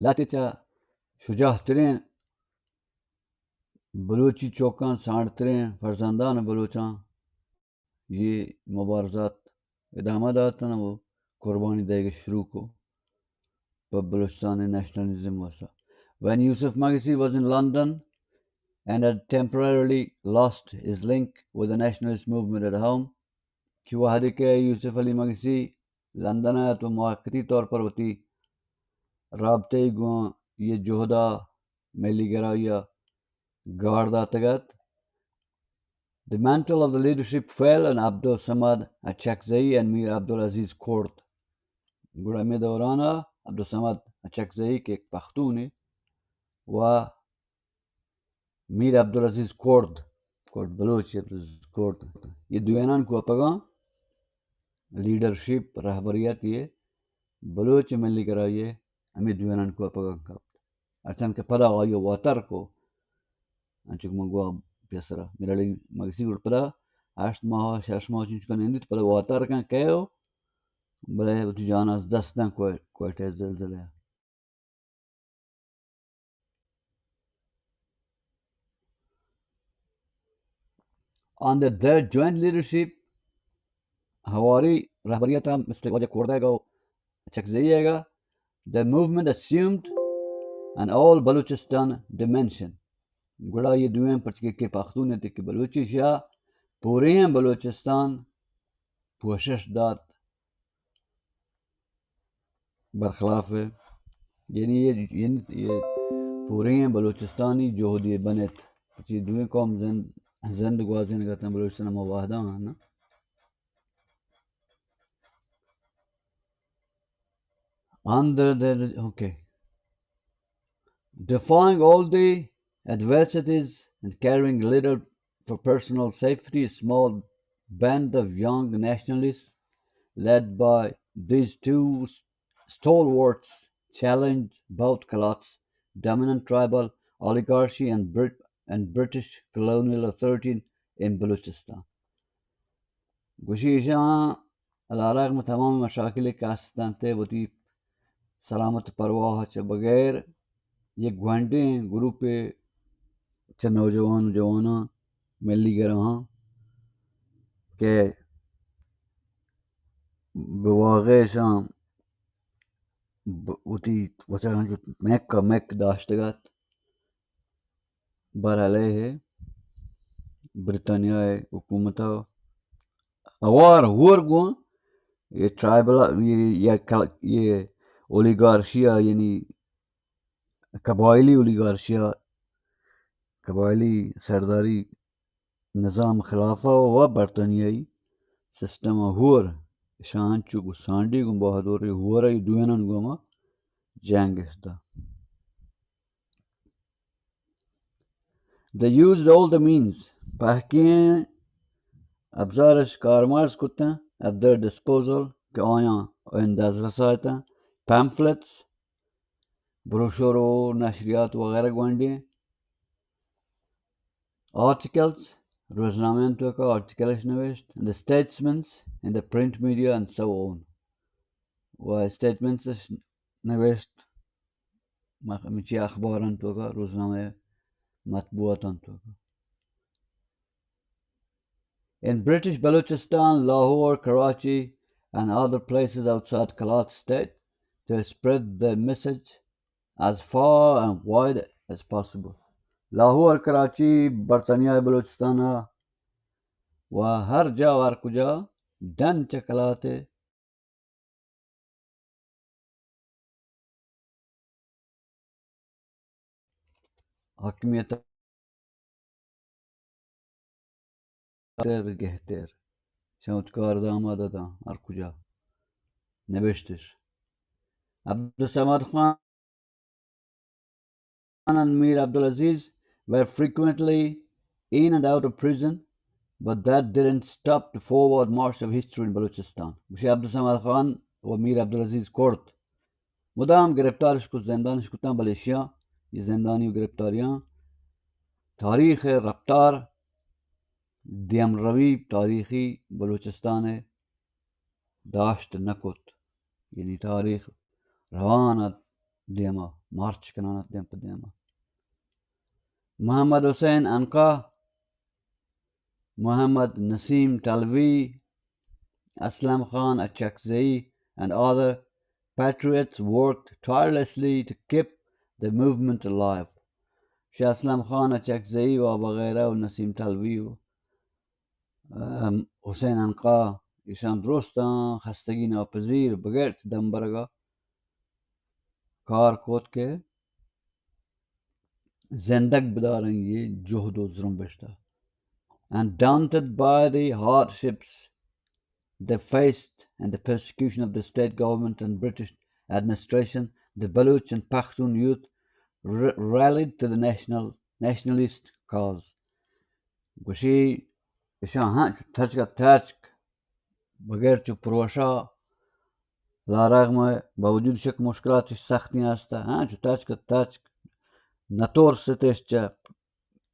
لہتے چہ شجاع تریں بلوچی چوکاں، سانڈتریں فرزندان بلوچاں یہ مبارزات ادامہ داتن و قربانی دئیگ شروع کو پہ بلوچستان نیشنلزم واسطہ۔ When Yusuf Magsi was in London and had temporarily lost his link with the nationalist movement at home، کہ وہدے کہ یوسف علی مگسی لندن ءَ ات و موقتی طور پر وتی رابطہ گوں یہ جہدا ملی گرائی ءَ گار داتگ ات۔ The mantle of the leadership fell on Abdul Samad Achakzai and Mir Abdul Aziz Kurd۔ گڑا ہمے دوران ءَ عبدالصمد اچکزئی کہ یک پختونے و میر عبدالعزیز کرد، کرد بلوچ عبدالعزیز کرد، یہ دوئینان کوپگاں لیڈرشپ، رہبریت یہ بلوچ ملی گرائی ءِ ہمے دوئینان کوپگاں کپت۔ ہرچند کہ پدا آئی ءَ واتر کو، انچو کہ من گوا پیسرا، میر علی مگسی گڑ پدا ہشت ماہ، شش ماہ چنچکا نندیت، پدا واتر کن کئے و بلے وتی جان از دست دن کوئ-، کوئٹہ زلزلہ۔ Under their joint leadership، ہواری رہبریت ءَ مثل واجہ کوردگ ءُ چکزئی ءَ، the movement assumed an all Balochistan dimension۔ گڑا یہ دوئیں پرچکے کہ پختون ات کہ بلوچی شیا پوریں بلوچستان پوشش دات۔ برخلاف، یعنی یہ، یعنی یہ پوریں بلوچستانی جہدی بنت، چی دوئیں قوم زند، زند گوازین گتن بلوچستان ما وحدہ ہاں نا۔ Under the, okay. Defying all the adversities and caring little for personal safety, a small band of young nationalists led by these two stalwarts challenged both Kalat's dominant tribal oligarchy and Brit-, and British colonial authority in Balochistan۔ گوشی ایشاں علیرغم تمام مشاکل کہ ہستنت، وتی سلامت پرواہ چہ بغیر یک گونڈیں گروپے چہ نوجوان و جواناں ملی گراہاں کہ بہ واقع ایشاں ب-، وتی وسائل مک ءَ مک داشتگ ات۔ بر علیہ برطانیہ ءِ حکومت ءَ ہوار ہور گوں یہ ٹرائبل، یہ، یہ کل-، یہ اولیگارشیا، یعنی قبائلی اولیگارشیا، قبائلی سرداری نظام خلافہ و برطانیائی سسٹم ہور شان چو گو سانڈی گوں بہادر ہور ای دوینن گوما جنگ استا۔ They used all the means، پہکیں ابزارش کارمرز کتن، at their disposal، کہ آیاں آیان دزرسا اتن، pamphlets، بروشور و نشریات وغیرہ گونڈیں، articles، روزنامہ انتوکا آرٹیکلش نوشت، the statements in the print media and so on، و اسٹیٹمنٹس نوشت، مخ-، مچی اخباران توکا، روزنامہ مطبوعاتان توکا۔ In British Balochistan, Lahore, Karachi and other places outside Kalat state, they spread the message as far and wide as possible۔ Lahore, کراچی، برطانیہ بلوچستان و ہر جا و ہر کجا ڈن چہ کلات حاکمیت تر گہتر شموت کار داماد داں ہر کجا نبشتش۔ عبدالصمد Khan and Mir Abdulaziz were frequently in and out of prison, but that didn't stop the forward march of history in Balochistan۔ گوشی عبدالصمد خان و میر عبدالعزیز کرد مدام گرفتارش کت، زندانش کتاں، بلے اشیاں یہ زندانی و گرفتاریاں تاریخ رفتار دیمروی تاریخی بلوچستان داشت نہ کت۔ یعنی تاریخ روان ات، دیما، مارچ کنان ات دیم پہ دیما۔ محمد حسین عنقا، محمد نسیم تلوی، اسلم خان Achakzai and other patriots worked tirelessly to keep the movement alive. شاہ اسلم خان اچکزئی و وغیرہ و نسیم تلوی و، ام، حسین عنقا، ایشان درستاں خستگی ناپذیر بغیر دم برگا کار کت کہ زندگ بدارن یہ جہد و زرمبشتا۔ And daunted by the hardships they faced and the persecution of the state government and British administration, the Baloch and Pashtun youth r- rallied to the national nationalist cause. گوشی، اشاں ہنچ تچک تچک بغیر چو پروشا، لا رغم باوجود شک مشکلات سختی ہستا، ہنچ تچک تچک نترستش چہ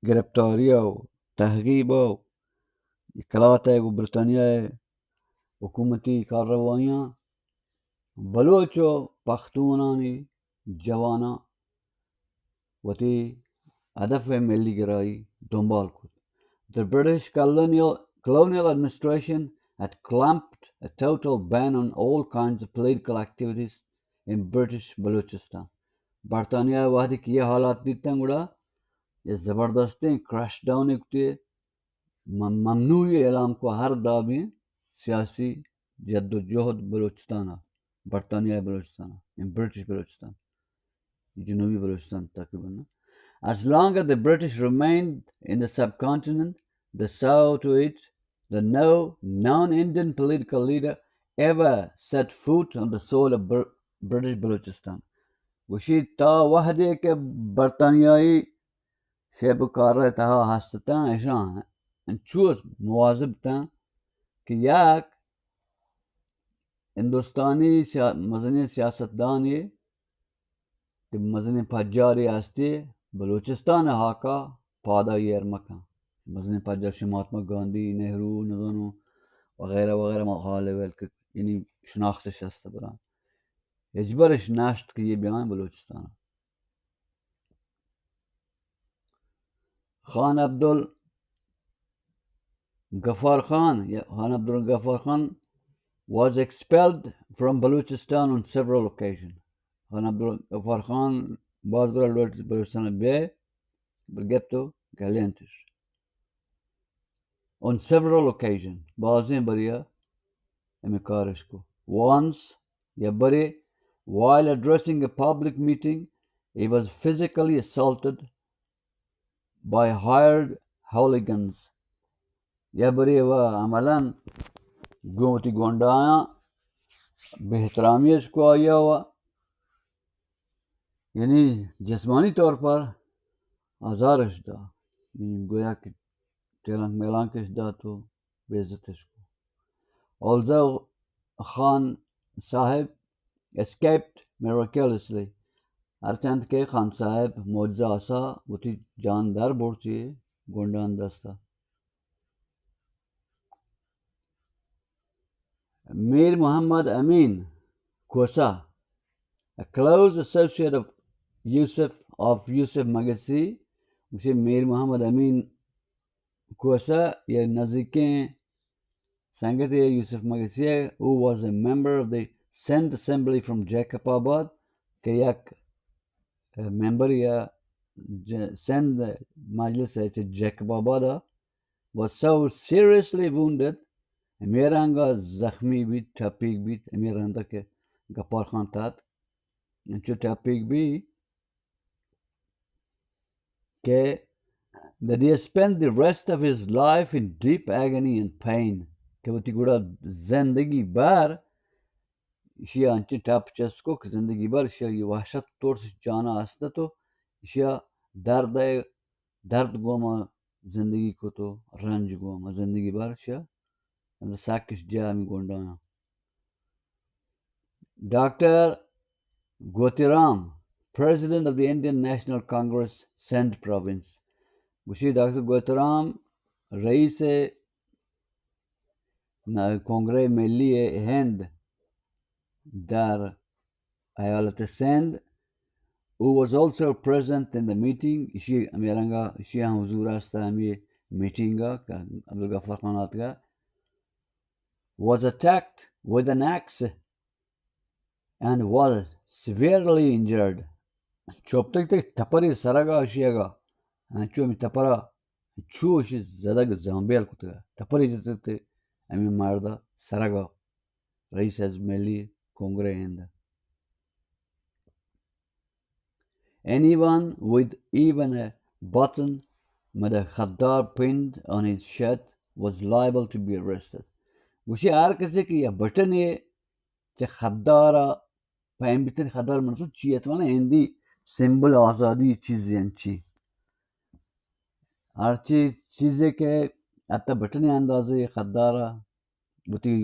گرفتاری و تحقیب و کلات و برطانیہ حکومتی کارروائیاں بلوچ و پختونانی جواناں وتی ہدف ملی گرائی دنبال کت۔ The British colonial, colonial administration had clamped a total ban on all kinds of political activities in British Balochistan. برطانیہ وہدی کہ یہ حالات دیتن گڑا یہ زبردستیں کریش ڈاؤن کتے، مم- ممنوعی اعلان کو ہر دابیں سیاسی جد و جہد بلوچستان ء، برطانیہ بلوچستان ء، یعنی برٹش بلوچستان، جنوبی بلوچستان تقریباً۔ As long as the British remained in the subcontinent, they saw to it that no non-Indian political leader ever set foot on the soil of Br- British Balochistan. گوشی تا وہدے کہ برطانیائی شیب کار ء تہا ہستتاں، اشاں انچوش مواظب تاں کہ یک ہندوستانی سیا- مزنیں سیاستدانے کہ مزنیں پجارے ہستی بلوچستان ء ہاکا پادا ایر مکن۔ مزنیں پجار شی مہاتما گاندھی، نہرو، نزانو وغیرہ وغیرہ، ما حال احوال کہ یعنی شناختش ہست براں، ہچبرش نشت کہ یہ بیاں بلوچستان۔ خان عبدالغفار خان، یا خان عبدالغفار Khan was expelled from Balochistan on several occasions. Khan عبدالغفار خان باز برا لوٹ بلوچستان بیائے، بل گپت و گلینتش۔ On several occasions، بازیں بریا ہمیں کارش کو۔ Once، یا برے، while addressing a public meeting, he was physically assaulted by hired hooligans. یا برے و عملاً گوں وتی گونڈایاں بے احترامی اش کو آیا و یعنی جسمانی طور پر آزارش دا، یعنی گویا کہ ٹیلانک میلانکش دا تو بے عزتش کو۔ Although خان صاحب escaped miraculously، ہرچند کہ خان صاحب معجزہ آسا وتی جان در برتی گونڈان دستا۔ میر محمد امین Khosa, a close associate of Yusuf, of Yusuf Magasi، گوشی میر محمد امین کھوسہ یا نزیکیں سنگتے یوسف مگسی ء، who was a member of the Sindh Assembly from Jacob Abad، کہ یک ممبر یا ج- سندھ مجلس ء چہ جیکب آباد ء، was so seriously wounded، ہمے رنگ ء زخمی بیت، ٹپیگ بیت، ہمے رنگ ء کہ گپار خان تات انچو ٹپیگ بیت کہ that he spent the rest of his life in deep agony and pain، کہ وتی گڑا زندگی بھر ایشی ء انچیں ٹپ چست کو کہ زندگی بھر ایشی ء یہ وحشت و ترس جانا ہست تو ایشی ء درد ء درد گوما زندگی کت و رنج گوما زندگی بھر ایشی ء سکش جاہ ہمیں گونڈایاں۔ ڈاکٹر گوتیرام، President of the Indian National Congress, Sindh Province، گوشی ڈاکٹر گوتیرام رئیس ن- کنگرہ ملی ہند در ایالت Sindh who was also present in the meeting, اشی ہمے رنگا، اشی ہم حضور ہستا ہمے میٹنگا کہ عبدالغفار خان آتگا، was attacked with an axe and was severely injured. چوپتگ تک تپری سرگا اشیگا، انچو ہمے تپرا چو اشی زدگ زامبیل کتگا، تپری جتگ تے ہمے مردا سرگا، رئیس از ملی کنگرے ہند. Anyone with even a button with a خدار pinned on his shirt was liable to be arrested. گوشی ہر کسی کہ یک بٹنے چہ خدارا پیم بیتن، خدار منظور چی اتوانا ہندی سمبل آزادی چیزی انچی. ہرچی چیزے کہ حتی بٹنے اندازے خدارا وتی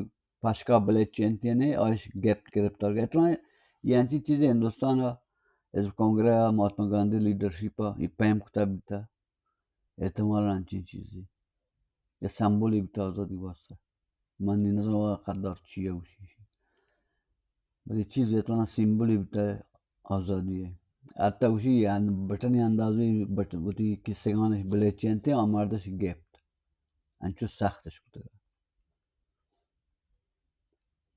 پشکا بلیچینتینے، آئیش گپت، گرفتار گپت. اتنا یہ انچی چیزیں ہندوستان از کنگرے، مہاتما گاندھی لیڈرشپ، یہ پیم کتا بیتا، احتمال انچی چیزی یہ سمبولی بیتا آزادی واسطہ. من نی نزاناں خدار چی ہے گوشی، بلے چیز اتنا سمبولی بیتا آزادی ہے. حتی گوشی بٹنی اندازی بٹ وتی کسگانش بلیچینتے، آ مردش گپت، انچو سختش کتگا.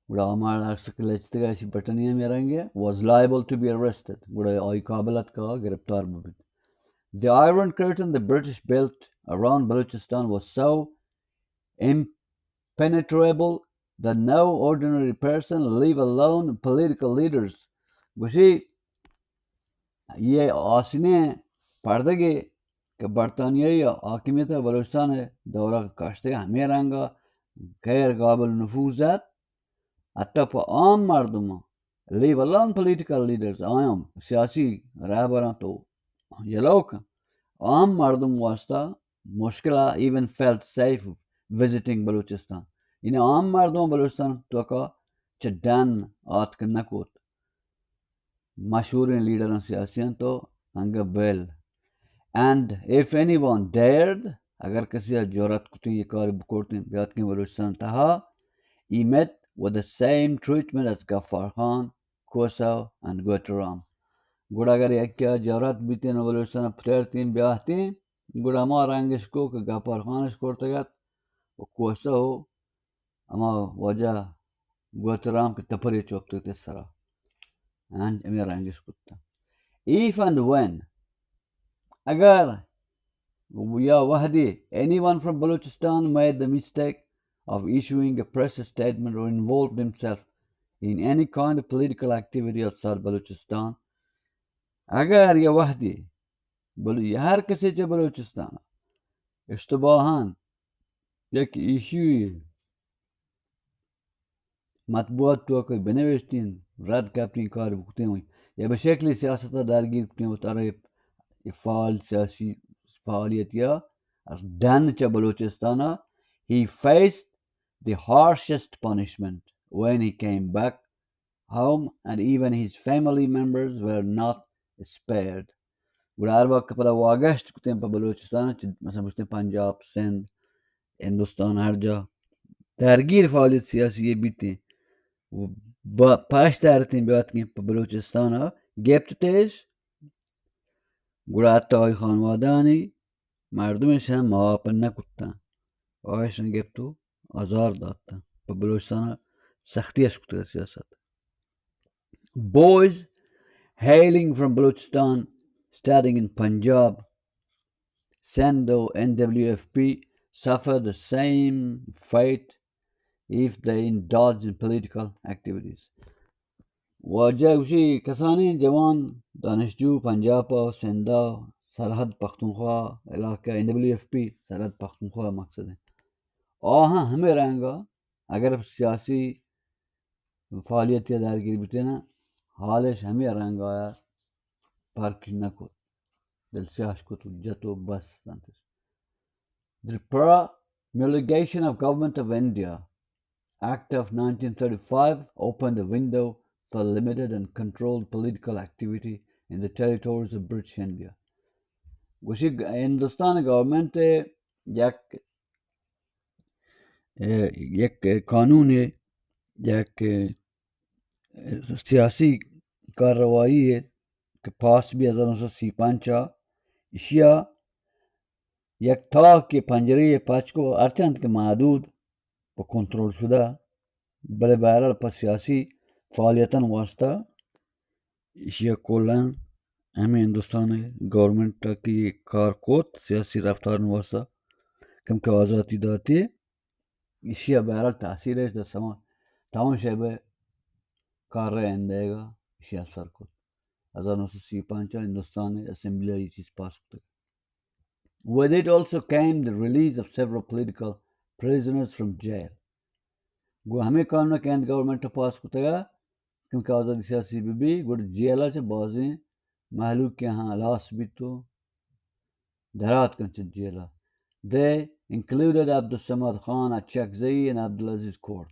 گڑا آ مرد ہر سکل لچتگا، اشی بٹنی ہمے رنگے، was liable to be arrested. گڑا آئی قابل ات کہ گرفتار ببیت. The Iron Curtain the British built around Balochistan was so impenetrable that no ordinary person, leave alone political leaders. گوشی یہ آسنیں پردگے کہ برطانیائی حاکمیت بلوچستان دورہ کاشتگ ہمے رنگا غیر قابل نفوذ ات، حتی پہ عام مردم، leave alone political leaders، آیاں سیاسی رہبراں تو یلوک عام مردم واسطہ مشکل ء، even felt safe visiting Balochistan. یعنی عام مردم بلوچستان توکا چہ ڈن آتک نہ کت. مشہوریں لیڈراں سیاسیاں تو انگہ بیل. And if anyone dared، اگر کسی ء جرأت کتیں یہ کار بکرتیں بیاتکیں بلوچستان تہا، he met with the same treatment as Ghaffar خان، کوسو and گوترام. گڑا اگر یکے ء جرأت بیتیں و بلوچستان ء پترتیں بیاہتیں، گڑا ہما رنگش کو کہ غفار خانش کرتگ ات و کوسو ہما واجہ گوترام کہ تپرے چوپتگ تے سرا، انچ ہمے رنگش کتا. If and when، اگر یا وہدے، anyone from Balochistan made the mistake of issuing a press statement or involved himself in any kind of political activity outside Balochistan، اگر یا وہدے بلو یا ہر کسے چہ بلوچستان اشتباہاں یک ایشوی مطبوعات توکا بنوشتیں، رد کپتیں، کار بکتیں ہوئی، یا بہ شکلی سیاست ء درگیر کتیں و ترا یہ فعال سیاسی فعالیت یا ڈن چہ بلوچستان ء، he faced the harshest punishment when he came back home and even his family members were not spared. گڑا ہر وقت پدا واگشت کتیں پہ بلوچستان، چہ مثلاً گوشتیں پنجاب، سندھ، ہندوستان ہر جا درگیر فعالیت سیاسی یہ بیتیں و با پشت دارتیں بیاتکیں پہ بلوچستان ء گپتش، گڑا حتی آئی خانوادانی مردمش ہم معاف نہ کتاں، آئیشاں گپت و آزار داتاں، پہ بلوچستان ء سختی اش کتگ سیاست. Boys hailing from Balochistan studying in Punjab, Sindh, N W F P suffer the same fate if they indulge in political activities. واجہ گوشی کسانیں جوان دانشجو پنجاب ء سندھ ء سرحد پختونخوا علاقہ، این ڈبلیو ایف پی سرحد پختونخوا مقصد ہیں، آہاں ہمیں رنگا اگر سیاسی فعالیت یا درگیر بیتینا، حالش ہمیں رنگا پرک نہ کت، دل سیاہ کت و جت و بس انت. The Promulgation of Government of India Act of nineteen thirty-five opened a window for limited and controlled political activity in the territories of British India. گوشی گ-، ہندوستان گورنمنٹ یک، یک قانون، یک سیاسی کارروائی کہ پاس بی ہزار نو سد سی پنچ ءَ، ایشی ءَ یک تاکے پنجرے ءَ پچ کو، ہرچند کہ محدود پہ کنترل شدہ، بلے بہرحال پہ سیاسی فعالیتاں واسطہ ایشی ءَ کلاً ہمے ہندوستان ءِ گورنمنٹ ءَ کہ کار کت سیاسی رفتار واسطہ کم کہ آزاتی داتی، ایشی ءَ بہرحال تاثیر اش در سما تاون شعبہ کار رہے اندیگا ایشی ءَ اثر کت۔ ہزار نو سد سی پنچ ءَ ہندوستان ءِ اسمبلی ءَ یہ چیز پاس کتگ۔ With it also came the release of several political prisoners from jail. گوں ہمے قانون کہ انت گورنمنٹ پاس کتگ، کیونکہ آزادی سیاسی بہ بی، گڑا جیل ءَ چہ بازیں مہلوک کہ ہاں ہلاس بیت و درات کن چہ جیل ءَ۔ They included Abdul Samad Khan Achakzai and Abdul Aziz Kurd.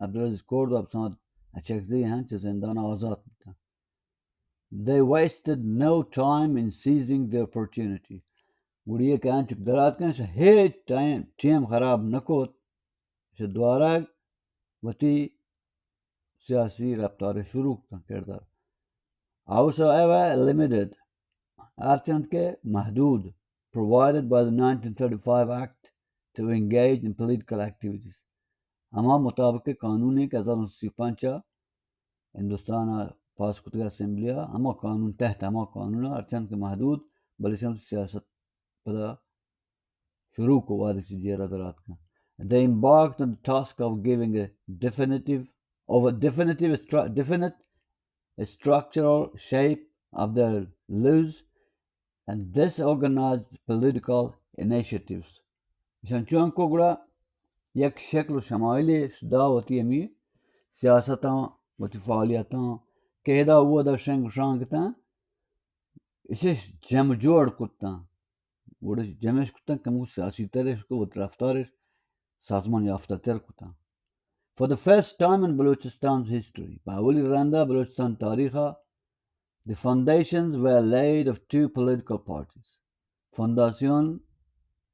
Abdulaziz Kurd و عبدالصمد اچکزئی ہم چہ زندان آزات بوتاں۔ They wasted no time in seizing the opportunity. گڑی کہ انچک درات کن، ہیچ ٹائم، ٹیم خراب نہ کت، چہ دوارگ وتی سیاسی رفتار شروع کتن کردار۔ Howsoever limited، ہرچند کہ محدود، provided by the nineteen thirty-five Act to engage in political activities۔ ہما مطابق قانون کہ ہزار نو سد سی پنچ ءَ ہندوستان ءَ پاس کتگ اسمبلی ءَ، ہما قانون تحت ہما قانون ءَ ہرچند کہ محدود، بلے شمس سیاست پدا شروع کو وہدے چہ جیل ءَ دراتکاں۔ They embarked on the task of giving a definitive, of a definitive stru-, definite structural shape of their loose and disorganized political initiatives. ایشان چون کو گڑا یک شکل و شمائلے دا وتی ہمی سیاستاں، وتی فعالیتاں کہ ادا و ادا شنگ و شانگ کتاں، ایشش جم جوڑ کتاں۔ گڑا جمعش کتن کمو سیاسی ترش کو وت رفتارش سازمان یافتہ تر کتن۔ For the first time in Balochistan's history، پہ اولی رندا بلوچستان تاریخا، the foundations were laid of two political parties۔ فونداسیون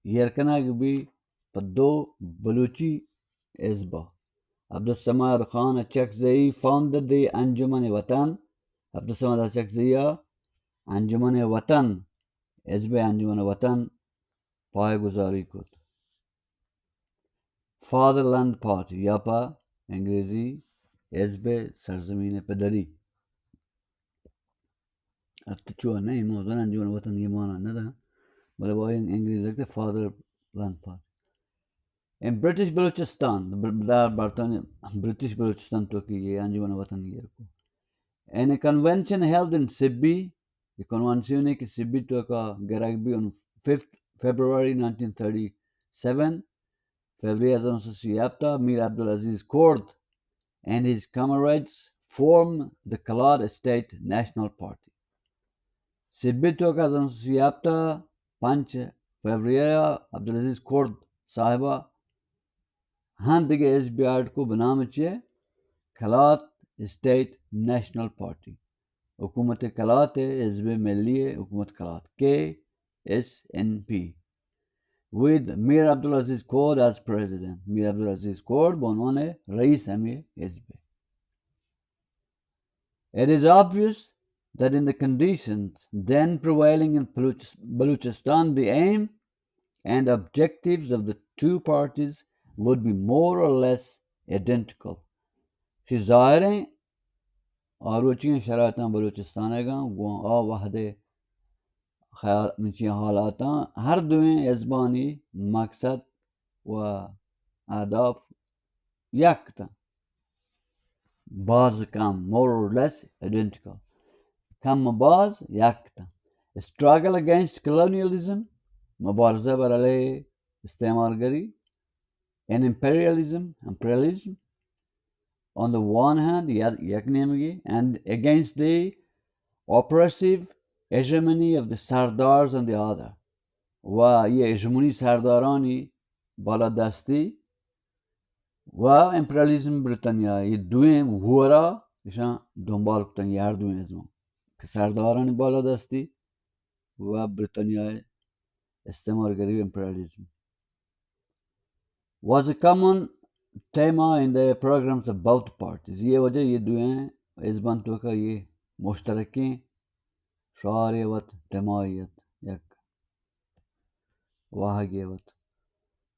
ایر کنگ بی پہ دو بلوچی حزبا۔ عبدالصمد خان اچکزئی founded the انجمن وطن۔ عبدالصمد اچکزئی انجمن وطن، حزب انجمن وطن پایہ گذاری کت۔ فادرلینڈ پارٹی یا پہ انگریزی حزب سرزمین پدری۔ ات چو نہیں، موزن انجمن وطن یہ مانا نہ دا، بلے وہ انگریزی لکھتے فادرلینڈ پارٹی۔ In British Balochistan، بر-، در برطانیہ، برٹش بلوچستان تو کہ یہ انجمن وطن یہ کو۔ In a convention held in Sibbi، یہ کنونسیون ہے کہ سبی تو کا گرگ بی on fifth February nineteen thirty-seven، February ہزار نو سد سی ہفت، میر عبدالعزیز کرد and his comrades formed the Kalat State National Party۔ سبی تو کا ہزار نو سد سی ہفت، پنچ فیبری، عبدالعزیز کرد صاحبہ ہند دگہ حزب ایڈ کو بنام چیئے؟ Kalat state national party. حکومت کلات، حزب ملی حکومت Kalat, K S N P, with Mir Abdulaziz Kord as president۔ Mir Abdulaziz Kurd بہ عنوان رئیس ہمے حزب۔ It is obvious that in the conditions then prevailing in Baluch-, Balochistan, the aim and objectives of the two parties would be more or less identical۔ چی ظاہریں آروچی شرائطاں بلوچستان ء گاں گوں آ وہدے خیال، منچی حالاتاں ہر دوئیں حزبانی مقصد و اہداف یک تاں۔ باز کم، more or less identical۔ کم باز یک تاں۔ Struggle against colonialism، مبارزہ بر علیہ استعمارگری، and imperialism، imperialism، on the one hand، یا-، یک نیمگی، and against the oppressive hegemony of the Sardars on the other۔ و یہ ہژمونی سردارانی بالادستی و امپریالیزم بریتانیا، یہ دوئیں ہورا اشاں دنبال کتن، یہ ہر دوئیں ازموں کہ سردارانی بالادستی و بریتانیا استعمارگری و امپریالیزم۔ Was a common theme in the programs of both parties۔ یہ وجہ یہ دوئیں حزبان تو کا یہ مشترکیں شعارے وت، تمائی ات، یک واہگے وت۔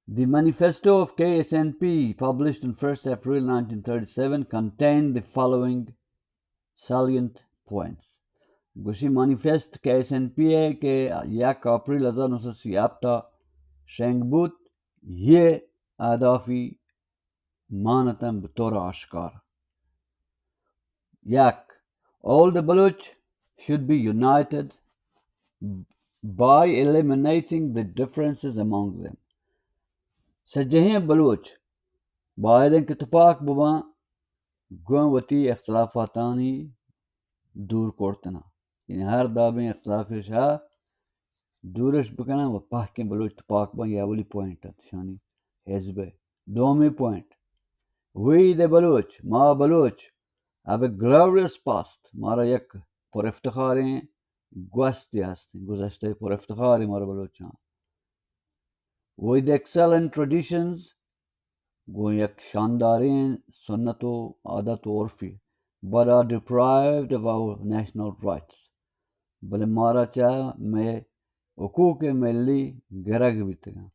The manifesto of K S N P, published on first April nineteen thirty-seven, contained the following salient points. گوشی مانیفست کے ایس این پی ء کہ یک اپریل ہزار نو سد سی ہپت ء شنگ بوت، یہ اہدافی مانتن بطور آشکار۔ یک، all the Baloch should be united by eliminating the differences among them. سجہیں بلوچ باید انت کہ تپاک بباں گوں وتی اختلافاتانی دور کرتنا، یعنی ہر دابیں اختلافش ء دورش بکنن و پہکیں بلوچ تپاک بن۔ یہ اولی پوائنٹ انت شانی حزب۔ دومی پوائنٹ، we the Baloch, ما Baloch, have a glorious past, مارا یک پر افتخاریں گوستی ہستیں، گذشتہ پر افتخاریں مارا بلوچاں۔ With excellent traditions, گوں یک شانداریں سنت و عادت و عرفی، but are deprived of our national rights, بلے مارا چہ مئے حقوق ملی گرگ بیتگاں۔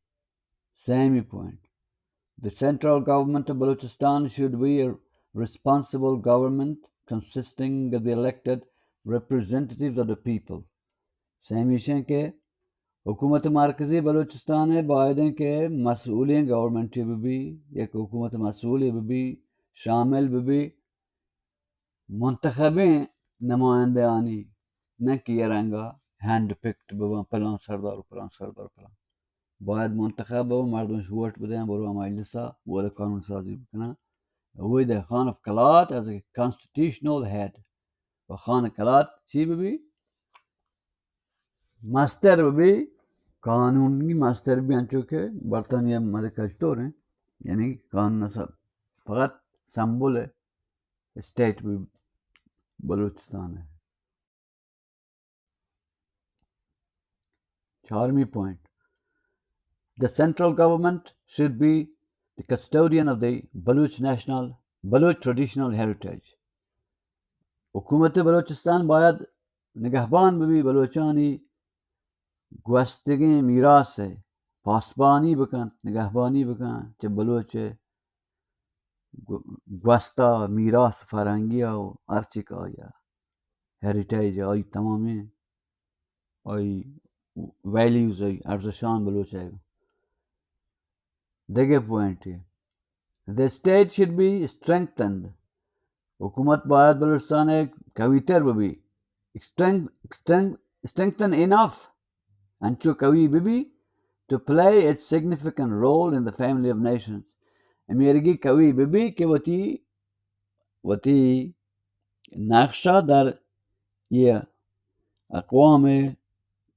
Semi point, the central government of Balochistan should be a responsible government consisting of the elected representatives of the people. Semi شیں کہ حکومت مرکزی بلوچستان ء باید انت کہ مسئولیں گورنمنٹے بہ بی، یک حکومت مسئولے بہ بی، شامل بہ بی منتخبیں نمائندہ آنی، نہ کہ یہ رنگا ہینڈ پکڈ بہ باں، پلان سردار و پلان سردار پلان۔ باید منتخب بہ باں، مردمش ووٹ بدیں، برو مجلس ء، وہ قانون سازی بکناں۔ With the خان آف Kalat as a constitutional head، و خان قلات چی بہ بی؟ مستر بہ بی، قانونی مستر بہ بی، انچو کہ برطانیہ ملکہ چطور ہیں، یعنی قانون اصل فقط سمبل ہے، اسٹیٹ بہ بلوچستان ہے۔ Charmy point, the central government should be the custodian of the Baloch national, Baloch traditional heritage. حکومت بلوچستان باید نگہبان بہ بی بلوچانی گوستگیں میراث ء، پاسبانی بکنت، نگہبانی بکنت چہ بلوچ ء گو-، گوستا، میراث فرہنگی ء و ہرچی کہ آئی ء ہیریٹیج ء، آئی تمامیں آئی ویلیوز، آئی ارزشان بلوچ ء۔ دگہ پوائنٹے، the state should be strengthened. حکومت باید بلوچستان ء قوی تر بہ بی۔ Strength-، strength-، strengthen enough، انچو قوی بہ بی، to play its significant role in the family of nations. امیرگی قوی بہ بی کہ وتی، وتی نقشہ در یہ اقوام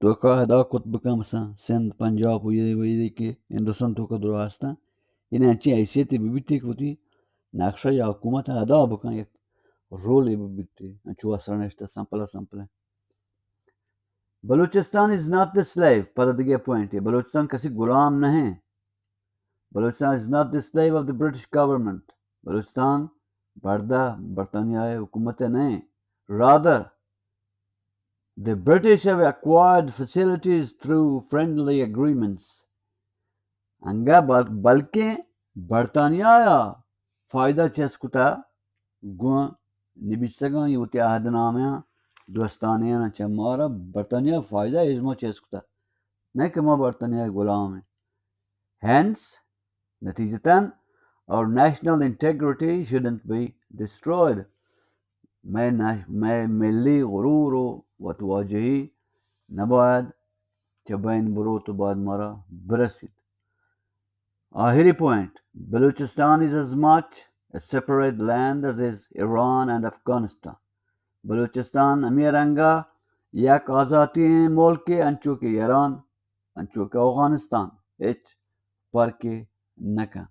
توکا ادا کت بکن، مثلاً سندھ، پنجاب و یہ و یہ کہ ہندوستان توکا درو ہستن، یعنی انچیں حیثیتی بہ بیتی کہ وتی نقشہ یا حکومت ادا بکن، یک رولے بہ بیتی، انچو اثر نشتہ، simple simple. Balochistan is not the slave، پدا دگہ پوائنٹ ہے، بلوچستان کسی غلام نہیں۔ Balochistan is not the slave of the British government. Balochistan بردہ برطانیہ حکومت نہیں۔ Rather, the British have acquired facilities through friendly agreements. انگا بل-، بلکیں برطانیہ یا فائدہ چست کتا گوں نبیسگاں، یہ وتی عہد نامہ دوستانیاں چہ مارا برطانیہ فائدہ ازما چست کتا، نہ کہ ما برطانیہ غلام ہیں۔ Hence, نتیجتاً، our national integrity shouldn't be destroyed. مئے نش-، مئے ملی غرور و وتواجہی نباید چہ بین بروت و باید مارا برسیت۔ آخری point, Balochistan is as much a separate land as is Iran and Afghanistan. Balochistan ہمے رنگا یک آزاتی ملک انچو کہ ایران، انچو کہ اوغانستان، ہچ فرقے نہ کنت۔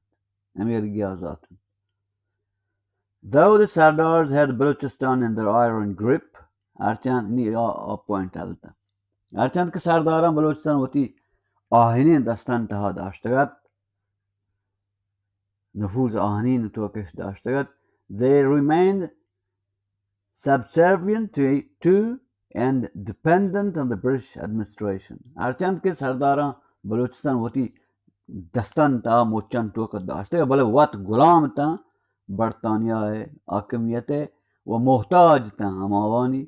ہمے رنگی آزات انت۔ Though the Sardars had Balochistan in their iron grip، ہرچند نی آ، آ پوائنٹ حل تا۔ ہرچند کہ سرداراں بلوچستان وتی آہنیں دستان تہا داشتگ ات، نفوذ آہنین توکش داشتگ ات، they remained subservient to, to and dependent on the British administration. ہرچند کہ سرداراں بلوچستان وتی دستان تا مچان توک داشتگ، بلے وت غلام تاں برطانیہ ءِ حاکمیت ءِ و محتاج تاں ہماوانی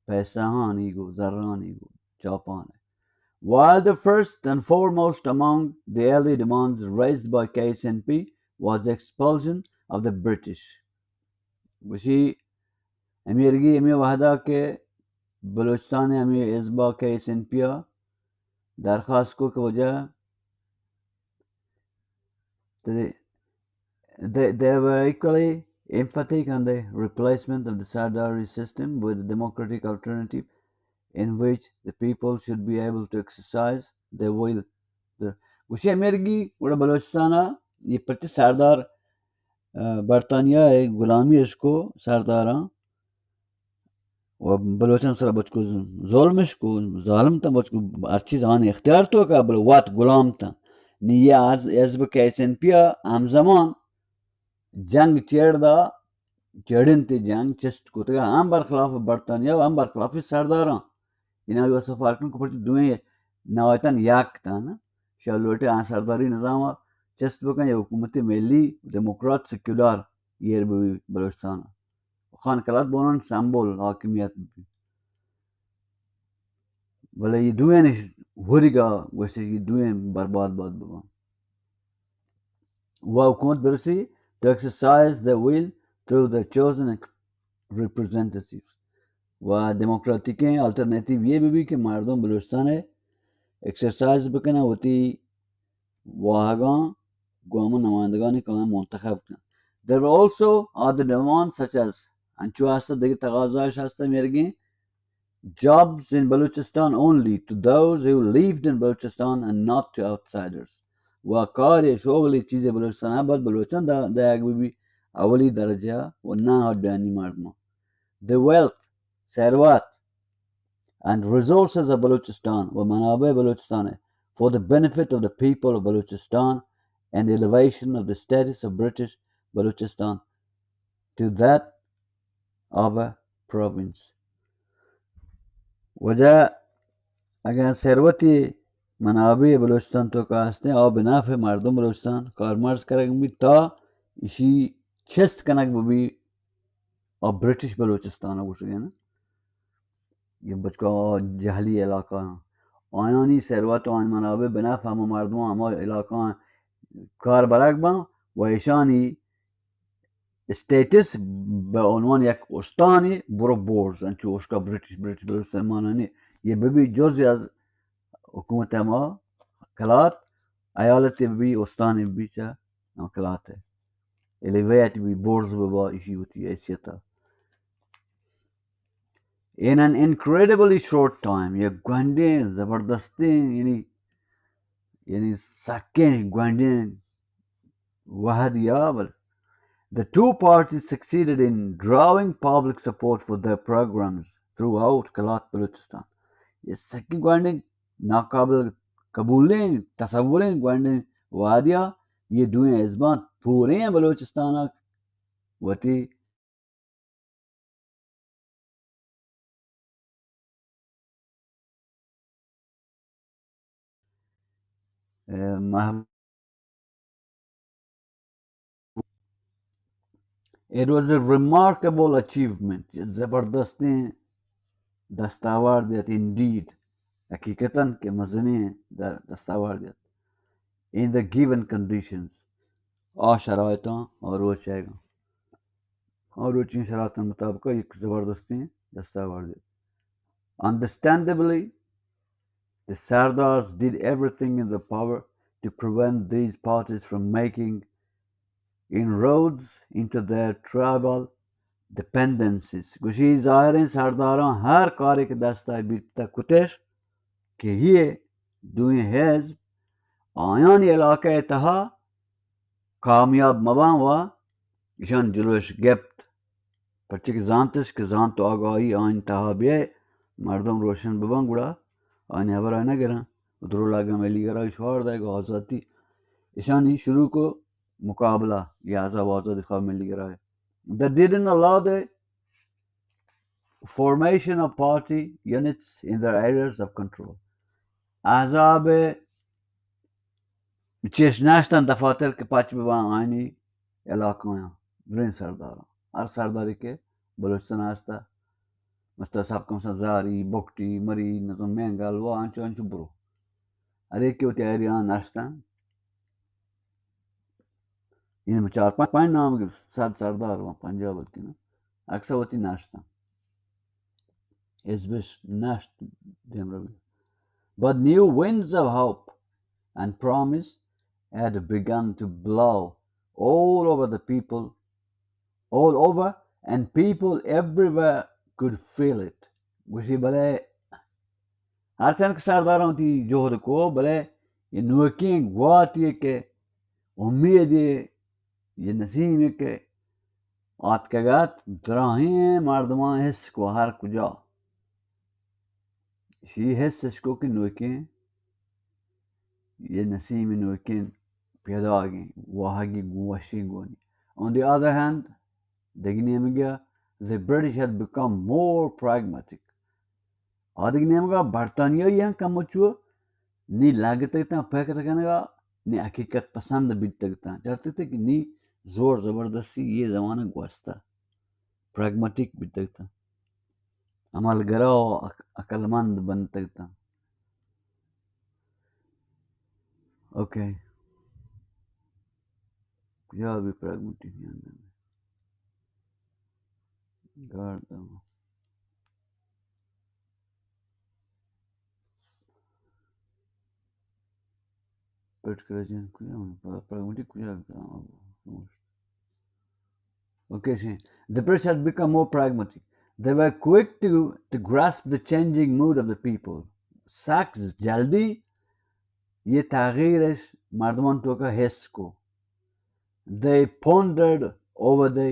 پیسہانی گو، زرانی گو، چاپان ءِ. While the first and foremost among the early demands raised by K S N P was the expulsion of the British. گوشی، ہمیرگی ہمے وہدا کہ بلوچستان ءِ ہمے حزبا کے ایس این پی ءَ درخواست کو کہ وجہ they, they, they were equally emphatic on the replacement of the Sardari system with a democratic alternative in which the people should be able to exercise their will. گوشی ہمیرگی گڑا بلوچستان ءَ یہ پرچہ سردار، آ، برطانیہ ءِ غلامی اش کو سرداراں و بلوچاں سرا بچکو ظلمش کو، ظالم تاں بچکو ہر چیز آن اختیار تو کا، بل وات غلام تاں. نی یہ از حزب کے ایس این پی ءَ ہمزمان جنگ چیڑ دا، چیڑن تے جنگ چست کتگا ہم برخلاف برطانیہ و ہم برخلاف سرداراں. اینا جو سفار کن کو پرچہ دوئیں نہایتاً یک تاں نا. شاہ لوٹے آن سرداری نظام چست بکن یا حکومت ملی دموکرات سیکولار ایر بی بلوچستان. خان کلات بونان سمبل حاکمیت بی. بلے یہ دوئیں ہوریگا گوشتے کہ یہ دوئیں برباد باد ببان. و حکومت برسی to exercise their will through their chosen representatives. و ڈیموکراتیکیں آلٹرنیٹیو یہ بہ بی کہ مردم بلوچستان ءَ ایکسرسائز بکنن وتی واہگاں گوں ہمے نمائندگانی کہ آیاں منتخب کنن. There were also other demands such as، انچو ہست دگہ تقاضایش ہست میرگیں، jobs in Balochistan only to those who lived in Balochistan and not to outsiders. و کار شغل چیز بلوچستان ءَ بس بلوچاں دا، دایگ بہ بی اولی درجہ و نہ ہر بیانی مردماں. The wealth، Sarwat, and resources of Balochistan و منابع بلوچستان ءَ for the benefit of the people of Balochistan and elevation of the status of British Balochistan to that of a province. وجہ اگر ثروتی منابع بلوچستان تو کا ہستیں، آ بنافع مردم بلوچستان کارمرز کرگ بیت تا اشی چست کنگ بہ بی آ برٹش بلوچستان ءَ گوشگ ءَ نا. یہ بچکا جہلی علاقہ آں. آیانی ثروت و آیانی منابع بنافع ہما مردم ہما علاقہ کار برگ باں و ایشانی اسٹیٹس بہ عنوان یک استانی برو بورز، انچو اشکا برٹش، برٹش بلوچستان مانانی یہ بہ بی جزء از حکومت ہما کلات، ایالت بہ بی، استان بہ بی چہ ہما کلات ءَ ایلیویٹ بی، بورز بہ با، ایشی وتی حیثیت ءَ. In an incredibly short time، یک گونڈیں زبردستیں، یعنی، یعنی سکیں گونڈیں وہد یا بل، the two parties succeeded in drawing public support for their programs throughout Kalat بلوچستان. یہ سکیں گونڈیں ناقابل قبولیں تصوریں گونڈیں وہدیا یہ دوئیں حزباں پوریں بلوچستان ءَ وتی ءَ، مح-، it was a remarkable achievement، زبردستیں دستاوردے ات، indeed، حقیقتاً کہ مزنیں د-، دستاوردے ات، in the given conditions، آ شرائطاں آ روچ آیگاں. آ روچیں شرائطاں مطابق یک زبردستیں دستاوردے. Understandably, the Sardars did everything in their power to prevent these parties from making inroads into their tribal dependencies. گوشی ظاہریں سرداراں ہر کارے کہ دستا بیتا کتش کہ یہ دوئیں حزب آیانی علاقہ تہا کامیاب مباں و ایشان جلوش گپت، پرچہ کہ زانتش کہ زانت و آگاہی آئین تہا بیئے، مردم روشن بباں گڑا آئین ہبرا نہ گراں. و درو لگا ملی گرا شوار دے گو آزادی. ایشانی شروع کو مقابلہ، یہ عذاب آزادی خواب ملی گرا ہے. They didn't allow the formation of party units in their areas of control. احزاب چش نشتن دفاتر کہ پچ ببان آئینی علاقہ آیاں، درین سرداراں، ہر سرداری کہ بلوچستان ہستا، مثلا سب کم مثلا زاری، بگٹی، مری، نظم مینگل و انچو انچو برو، ہر ایک کہ وتی ایریا نشتن، یعنی چار پنج، پنج نام کہ صد سردار و پنجاب کی نا، اکثر وتی نشتن. ازبش نشت دیم روی. But new winds of hope and promise had begun to blow all over the people, all over, and people everywhere could feel it. گوشی بلے ہرچند کہ سرداراں وتی جہد کو، بلے یہ نوکیں گواتی کہ امیدی یہ نسیمی کہ آتکگ ات، دراہیں مردماں حس کو ہر کجا. شی حس اش کو کہ نوکیں یہ نسیم نوکیں پیداگیں واہگی گوں وشیں گونی. On the other hand, دگہ نیمگا, the British had become more pragmatic. آ دگہ نیمگا برطانیائی ہم کمو چو نی لگتگ تاں پکر کنگا، نی حقیقت پسند بیتگ تاں. چرتگ کہ نی زور زبردستی یہ زمانہ گوستا. پریگماٹک بیتگ تاں، عملگرا و عق-، عقلمند بنتگ تاں. اوکے. کجا بھی پریگماٹک نیاں دنت؟ گارڈ داں. پریگماٹک کجا؟ پریگماٹک کجا؟ Okay, see, the British had become more pragmatic. They were quick to, to grasp the changing mood of the people. سک جلدی یہ تغییرش مردمان توکا حس کو. They pondered over the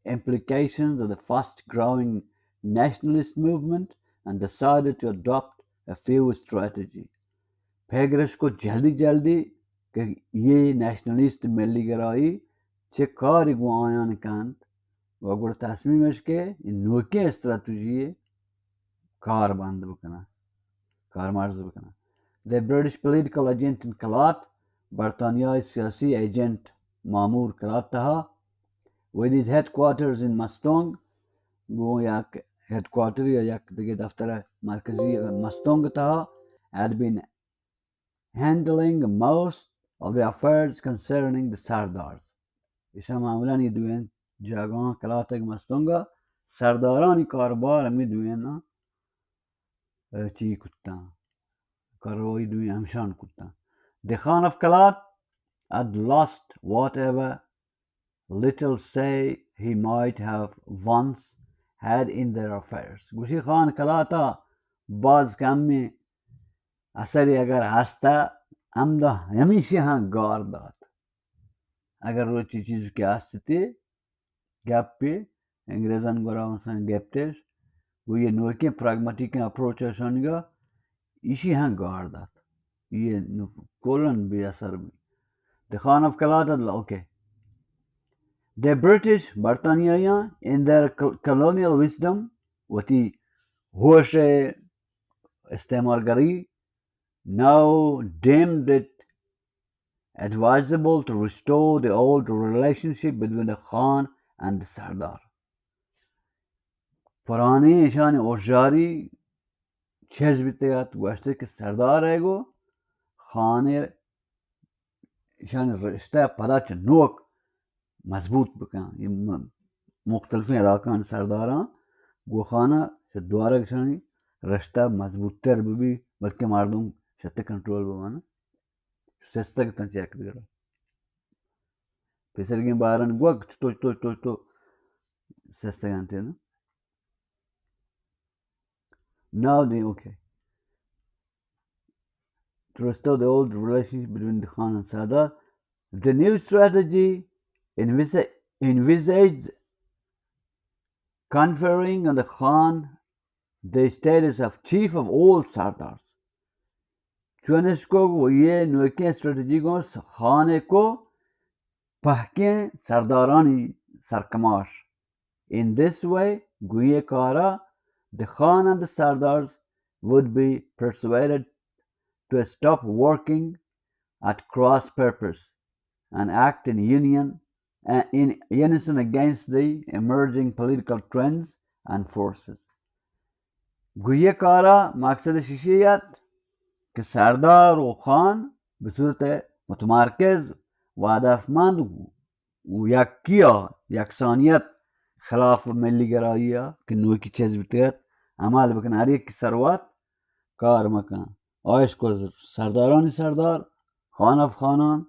implications of the fast growing nationalist movement and decided to adopt a few strategy. پگرش کو جلدی جلدی کہ یہ نیشنلسٹ ملی گرائی چہ کاری گوں آیان کنت و گڑا تصمیمش کہ این نوکیں استراتیژی کار بند بکنن، کارمرز بکنن. The British political agent in Kalat, برطانیای سیاسی ایجنٹ مامور کلات تہا، with his headquarters in Mastong, گوں یک ہیڈکوارٹر یا یک دگہ دفتر مرکزی مستونگ تہا، had been handling most of the affairs concerning the Sardars. ایشاں معمولاً یہ دوئیں جاگہاں کلاتگ مستونگا سردارانی کاروبار ہمیں دوئیں نا، اے، چی کتاں، کاروائی دوئیں ہمشان کتاں. The Khan of Kalat had lost whatever little say he might have once had in their affairs. گوشی خان کلاتا باز کمی اثری اگر ہستا، ہمدا ہمیشی ہاں گار دات. اگر روچی چیز کہ ہستی، گپی، انگریزان گورا مثلاً گپتش، گو یہ نوکیں پراگماٹیکیں اپروچ اشانگا، ایشی ہاں گار دات. یہ نو-، کلاً بے اثر بی. The Khan of Kalat, okay. The British, برطانیایاں, in their col-, colonial wisdom, وتی ہوش استعمارگری, now deemed it advisable to restore the old relationship between the Khan and the Sardar. پرانی ایشانی اوشاری چیز بیتگ ات، گوشت کہ سردار ء گو خان ء ایشانی رشتہ پدا چہ نوک مضبوط بکن. یہ م-، مختلفیں علاقہانی سرداراں گو خان ء چہ دوارگ ایشانی رشتہ مضبوط تر ببی، بلکہ مردم شتے کنٹرول ببان. سستگ تاں چہ یک دگرا. پیسرگیں باران گوک تو، تو، تو، تو، تو سستگ انت نا. Now the, okay. To restore the old relationship between the Khan and Sardar, the new strategy envisa-, envisaged conferring on the Khan the status of chief of all Sardars. چونش کو و یہ نوکیں اسٹریٹجی گوں خان کو پہکیں سردارانی سرکماش. In this way, گوئیں کارا The Khan and the Sardars would be persuaded to stop working at cross purpose and act in union, uh, in unison against the emerging political trends and forces. گویه کارا مقصد شیشی ات که سردار و خان به صورت متمرکز و هدفمند و یکیا، یکسانیت خلاف ملی گرایی ء که نوکی چیز بیتگ ات، عمل بکن. هر یکی سروت کار مکن. آ اشکو سردارانی سردار، خان آف خانان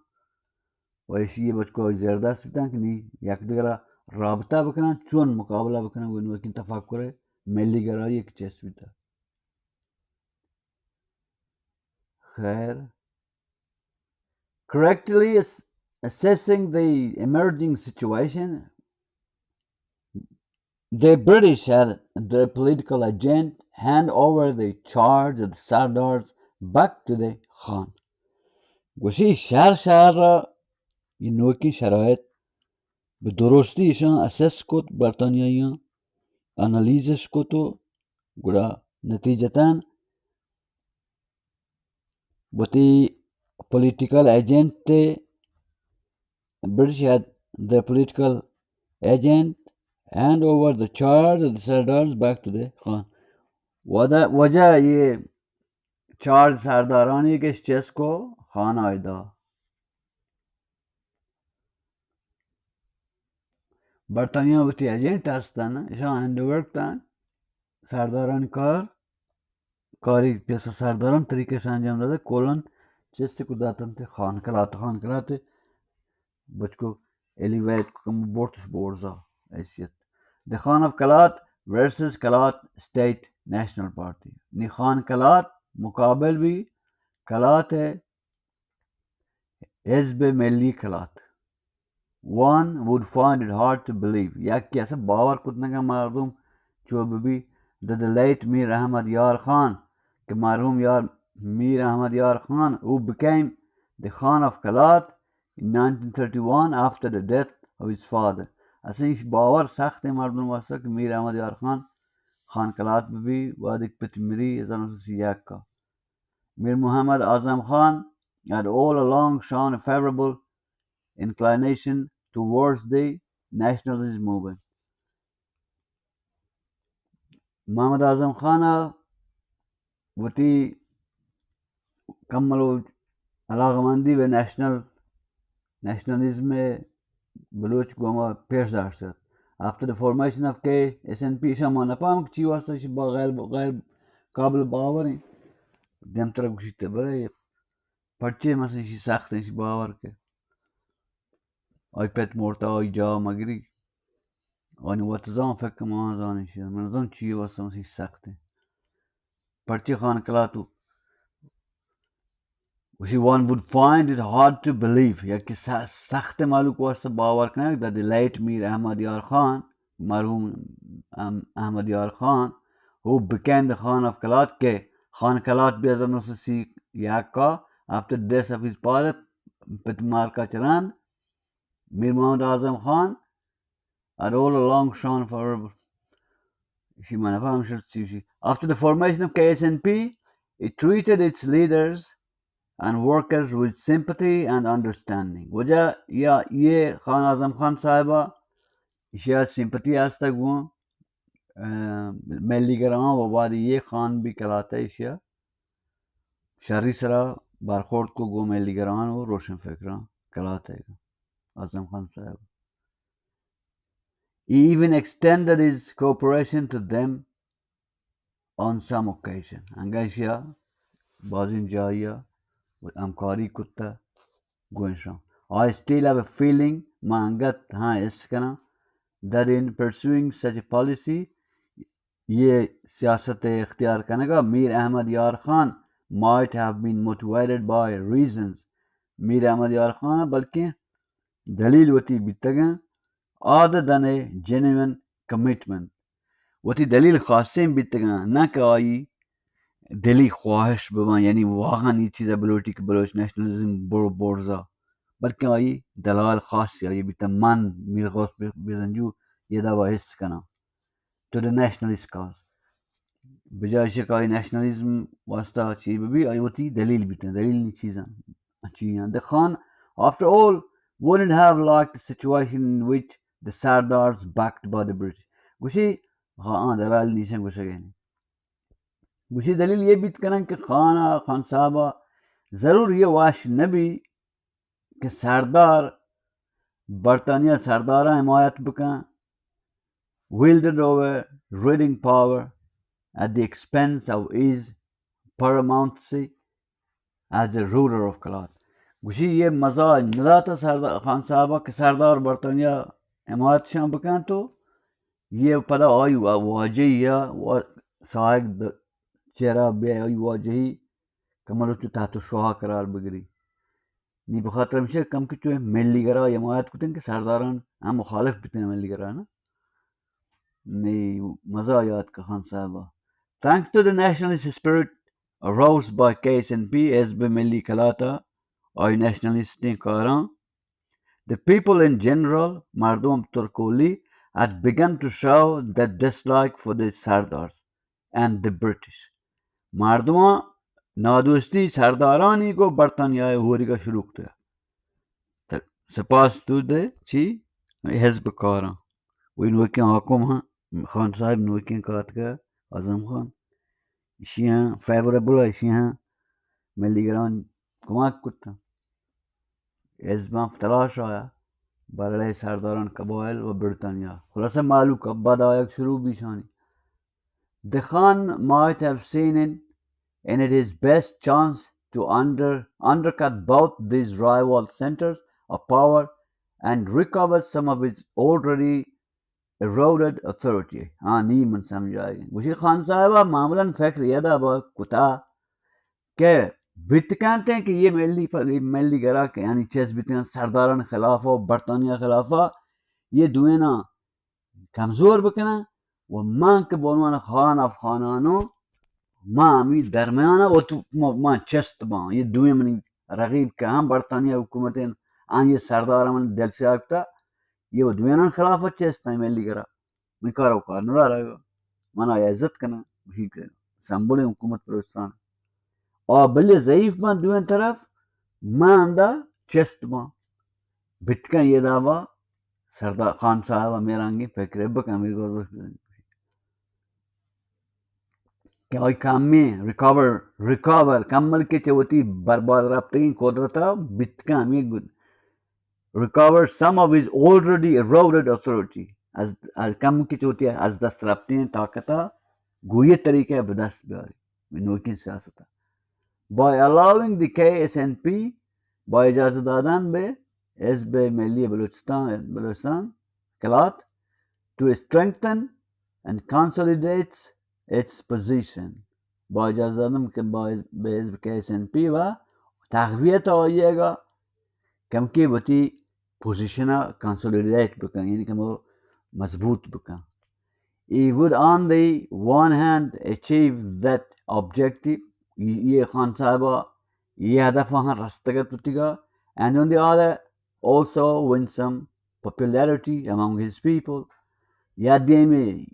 و ایشی بچکو زیردست بیتن که نی یک دگرا رابطه بکنن، چون مقابله بکنن و نوکی تفکر ملی گرایی که چیز بیتگ. خیر. Correctly ass-, assessing the emerging situation, the British had the political agent hand over the charge of the Sardars back to the Khan. گوشی شهر شهر را این نوکین شرایط به درستی ایشان اسس کت، برطانیاییان انالیزش کت و گڑا نتیجتاً وتی پولیٹیکل ایجنٹ ء، British had the political agent hand over the charge of the Sardars back to the Khan. ودا-، وجہ یہ چارج سردارانی کہ چیز کو خان آئیدا. برطانیہ وتی ایجنٹ ہستن، ایشان ہینڈ اوور کتن، سردارانی کار، کاری پیسہ سرداران طریقے سے انجام داتا، کولن چیستے کو داتن تے خان کلات، خان کلات بچکو ایلیویٹ کم بورتش بورزا حیثیت. The Khan of Kalat versus Kalat State National Party. نی خان کلات مقابل بی کلات حزب ملی Kalat. One would find it hard to believe. یکی اصلا باور کت نکن مردم چو ببی that the late میر احمد یار خان، کہ مرحوم یار، میر احمد یار Khan, who became the Khan of Kalat in nineteen thirty-one after the death of his father. اصلا ایش باور سخت مردم واسطہ کہ میر احمد یار خان خان کلات ببی وہدے کہ پت مری ہزار نو سد سی یک کا. Mir Muhammad Azam Khan had all along shown a favorable inclination towards the nationalist movement. Muhammad اعظم خان ء وتی کملو علاقہ مندی بہ نیشنل، نیشنلزم بلوچ گوما پیش داشت ات. After the formation of K S N P ایشاں ما نپام کہ چی واسطہ ایشی با غیر، غیر قابل باور ہیں. دیمتر گوشیت برے پرچے مثلا ایشی سخت ہیں، ایشی باور کہ آئی پت مرتا، آئی جا مگری، آنی وت زان فکر ما زان ایشی، من زان چی واسطہ ایشی سخت ہیں. پرچے خان کلاتو گوشی، one would find it hard to believe، یکی س-، سخت مہلوک واسطہ باور کنگ، that the late میر احمد یار خان، مرحوم ام-، احمد یار Khan, who became the Khan of Kalat، کہ خان کلات بی ہزار نو سد سی یک کا، after death of his father، پت مارکا چران، میر محمد اعظم Khan, had all along shown for، ایشی من نفهم شد چی شی. After the formation of K S N P, it treated its leaders and workers with sympathy and understanding. وجہ یا یہ خان اعظم خان صاحبہ ایشیا سمپتی ہستا گوں، اه، ملی گران و بعد یہ خان بھی کلاتا ایشیا شری سرا برخورد کو گوں ملی گران و روشن فکران کلاتا ہے اعظم خان صاحب. He even extended his cooperation to them on some occasion. انگا ایشیا بازیں جاہیا ہمکاری کتا گوشاں. I still have a feeling، ما انگت ہاں حس کناں، that in pursuing such a policy، یہ سیاست اختیار کنگا میر احمد یار Khan might have been motivated by reasons. میر احمد یار خان بلکہ دلیل وتی بیتگاں، other than a genuine commitment. وتی دلیل خاصیں بیتگاں، نہ کہ آئی دلی خواہش بباں، یعنی واقعاً یہ چیزا بلوٹی کہ بلوچ نیشنلزم بر-، برزا، بلکہ آئی دلائل خاصی آئی بیتاں. من میر غوث بزنجو یہ دعویٰ حس کناں. To the nationalist cause. بجائے شکای نیشنلزم واسطہ چی بہ بی، آئی وتی دلیل بیتن، دلیل نی چیزاں، چی ہیں۔ The Khan, after all, wouldn't have liked a situation in which the Sardars backed by the British. گوشی، ہاں، ہاں، دلال نیشن گوشگے نہیں۔ گوشی دلیل یہ بیت کنن کہ خان، خان صاحبہ ضرور یہ واش نہ بی کہ سردار، برطانیہ سرداراں حمایت بکن، wielded overriding power at the expense of his paramountcy as the ruler of Kalat. گوشی یہ مزاج نداتا سردار، خان صاحبہ کہ سردار برطانیہ حمایت شان بکن تو یہ پدا آئی واجہی یا ساہگ چہرہ بیا آئی واجہی کملو چو تحت شعاع قرار بگری۔ نی بخاطر ہمشہ کم کہ چو ملی گرا حمایت کتن کہ سرداران ہم مخالف بیتن ملی گرا نا۔ نی مزہ یاد کہ خان صاحبہ۔ Thanks to the nationalist spirit aroused by K S N P, حزب ملی کلاتا آئی نیشنلسٹیں کاراں، the people in general, مردم ترکولی، had begun to show their dislike for the Sardars and the British. مردماں نادوستی سردارانی گو برطانیہ ہوریگا شروع کتگ۔ سپاس تو دے چی حزب کاراں۔ وہی نوکیں حاکم ہاں، خان صاحب نوکیں کاتگا، اعظم خان۔ ایشی ہاں فیوریبل، ایشی ہاں ملی گران کمک کتا۔ حزباں تلاش آیا، برلے سرداران قبائل و برطانیہ۔ خلاصہ معلوم کبا دایک شروع بیشانی۔ The Khan might have seen in, in it his best chance to under, undercut both these rival centers of power and recover some of his already eroded authority. ہاں، نی من سمجھائے گئے۔ گوشی خان صاحبہ معمولاً فکر یدا با کتا کہ بیت کنت کہ یہ ملی پ-، یہ ملی گرا کہ یعنی چیز بیت کنت سرداران خلاف و برطانیہ خلاف، یہ دوینا کمزور بکنن و من کہ بعنوان خان افغانانو ما ہمی درمیان و تو ما، ما چست باں۔ یہ دوی منی رقیب کہ ہم برطانیہ حکومت ہیں، آن یہ سردار من دل سے آکتا، یہ و دوینان خلاف چست ہیں ملی گرا۔ من کار و کار ندارا، من آیا عزت کناں، بشی کہ سمبل حکومت بلوچستان۔ آ بلے ضعیف باں دوئیں طرف، من اندا چست باں۔ بتکن یہ دابا سردار خان صاحب میرانگی فکر بکن، امیر گوزش بزن کہ آئی کمی ریکاور، ریکاور، کمل کے چہ وتی برباد رفتگیں قدرتا بتکن، ہمیں گن۔ Recover some of his already eroded authority. از، از کم کی چوتی از دست رفتیں طاقتا گویے طریقے بدست بیاری۔ نوکیں سیاستا۔ By allowing the K S N P، با اجازت دادن بہ حزب ملی بلوچستان، بلوچستان، Kalat, to strengthen and consolidate its position. با اجازت دادن کہ با حزب، بہ حزب کے ایس این پی و تقویت آئیے گا کمکی وتی پوزیشن ءَ کنسولیڈیٹ بکن، یعنی کہ وہ مضبوط بکن۔ He would on the one hand achieve that objective، یہ خان صاحبہ یہ ہدف ہاں رستگت ہوتی گا، and on the other also win some popularity among his people۔ یا دیمی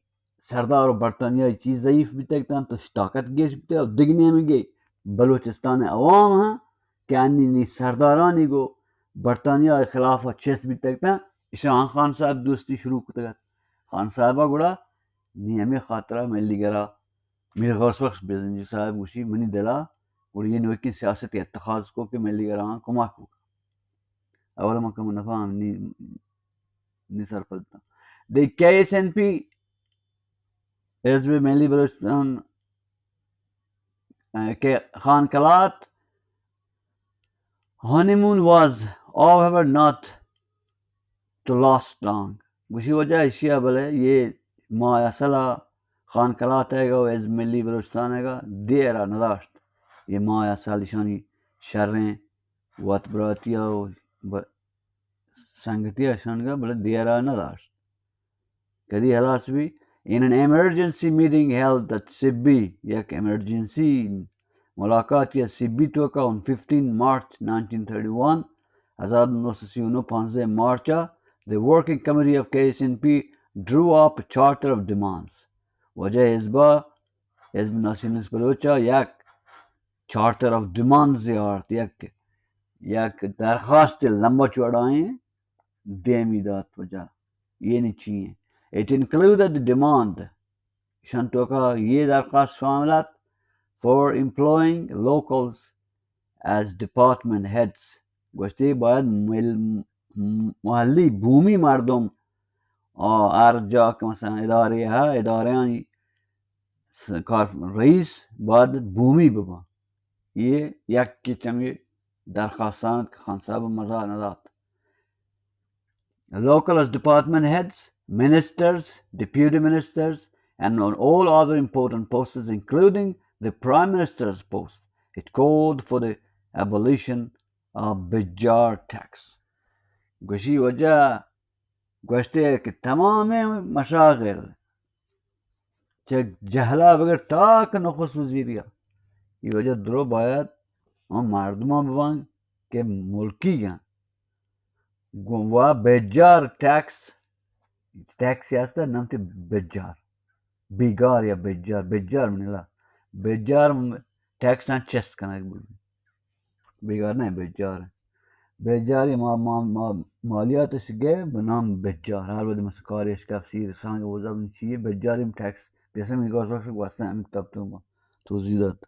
سردار و برطانیہ چیز ضعیف بیتگ تاں تو طاقت گیش بیتگ، و دگہ نیمگے بلوچستان عوام ہاں کہ انی نی سردارانی گو برطانیہ خلاف چست بیتگ تاں، اشاں خان صاحب دوستی شروع کتگ ات۔ خان صاحب گڑا نی ہمیں خاطرہ ملی گرا میر غوث بخش بزنجو صاحب گوشی منی دلا گڑا یہ نوکیں سیاست اتخاذ کو کہ ملی گرا کمک کو۔ اول من کم نفہم نی، نی سرپد تاں۔ دی کے ایس این پی، حزب ملی بلوچستان، کہ خان Kalat, honeymoon was however not to last long۔ گوشی وجہ اشیا بلے یہ ماہ اصلا خان کلات ہے گو حزب ملی بلوچستان ہے گا دیرا نداشت۔ یہ ماہ اصل اشانی شریں وت براتی و ب-، سنگتی ءَ شنگ ءَ بلے دیرا نہ داشت۔ کدی ہلاس بی؟ In an emergency meeting held at Sibi, یک ایمرجنسی ملاقات یا سبی توکا on fifteen March nineteen thirty-one، ہزار نو سد سی و نو، پانزدہ مارچ ءَ، the working committee of K S N P drew up a charter of demands۔ واجہ حزبہ حزب ناسیونالسٹ بلوچ ءَ یک چارٹر آف ڈیمانڈز آرت، یک یک درخواست لمبا چوڑائیں دیمی دات۔ وجہ یعنی چی ایں؟ It included the demand، شان توکا یہ درخواست شامل ات، for employing locals as department heads، گوشتی باید مل-، محلی بومی مردم آ ہر جا کہ مثلاً ادارے ہا، ادارے آنی س-، کار رئیس باید بومی ببا۔ یہ یک چمی درخواستان کہ خان صاحب مزا ندات۔ Local as department heads, ministers, deputy ministers, and on all other important posts, including the prime minister's post. It called for the abolition of Bejar tax. گوشی وجہ گوشتے کہ تمام مشاغل چہ جہلا بگر تا کہ نخست وزیریا، یہ وجہ درو باید ہم مردمان ببان کہ ملکی گن گوں وا بیجار ٹیکس، ٹیکس ہستا نمتی بیجار، بیگار یا بیجار، بیجار منلا، بیجار ٹیکس آن چست کنگ بولی۔ بیگار نہ، بیجار۔ بیجاری ما، ما، ما، مالیاتش گئے بہ نام بیجار۔ ہر وقت مثلاً کاری اشکاف سیر سانگ وزا چیئے بیجاری ہم ٹیکس پیسہ می گوش بخش واسطہ ہم کتاب تو ما توضیح دات۔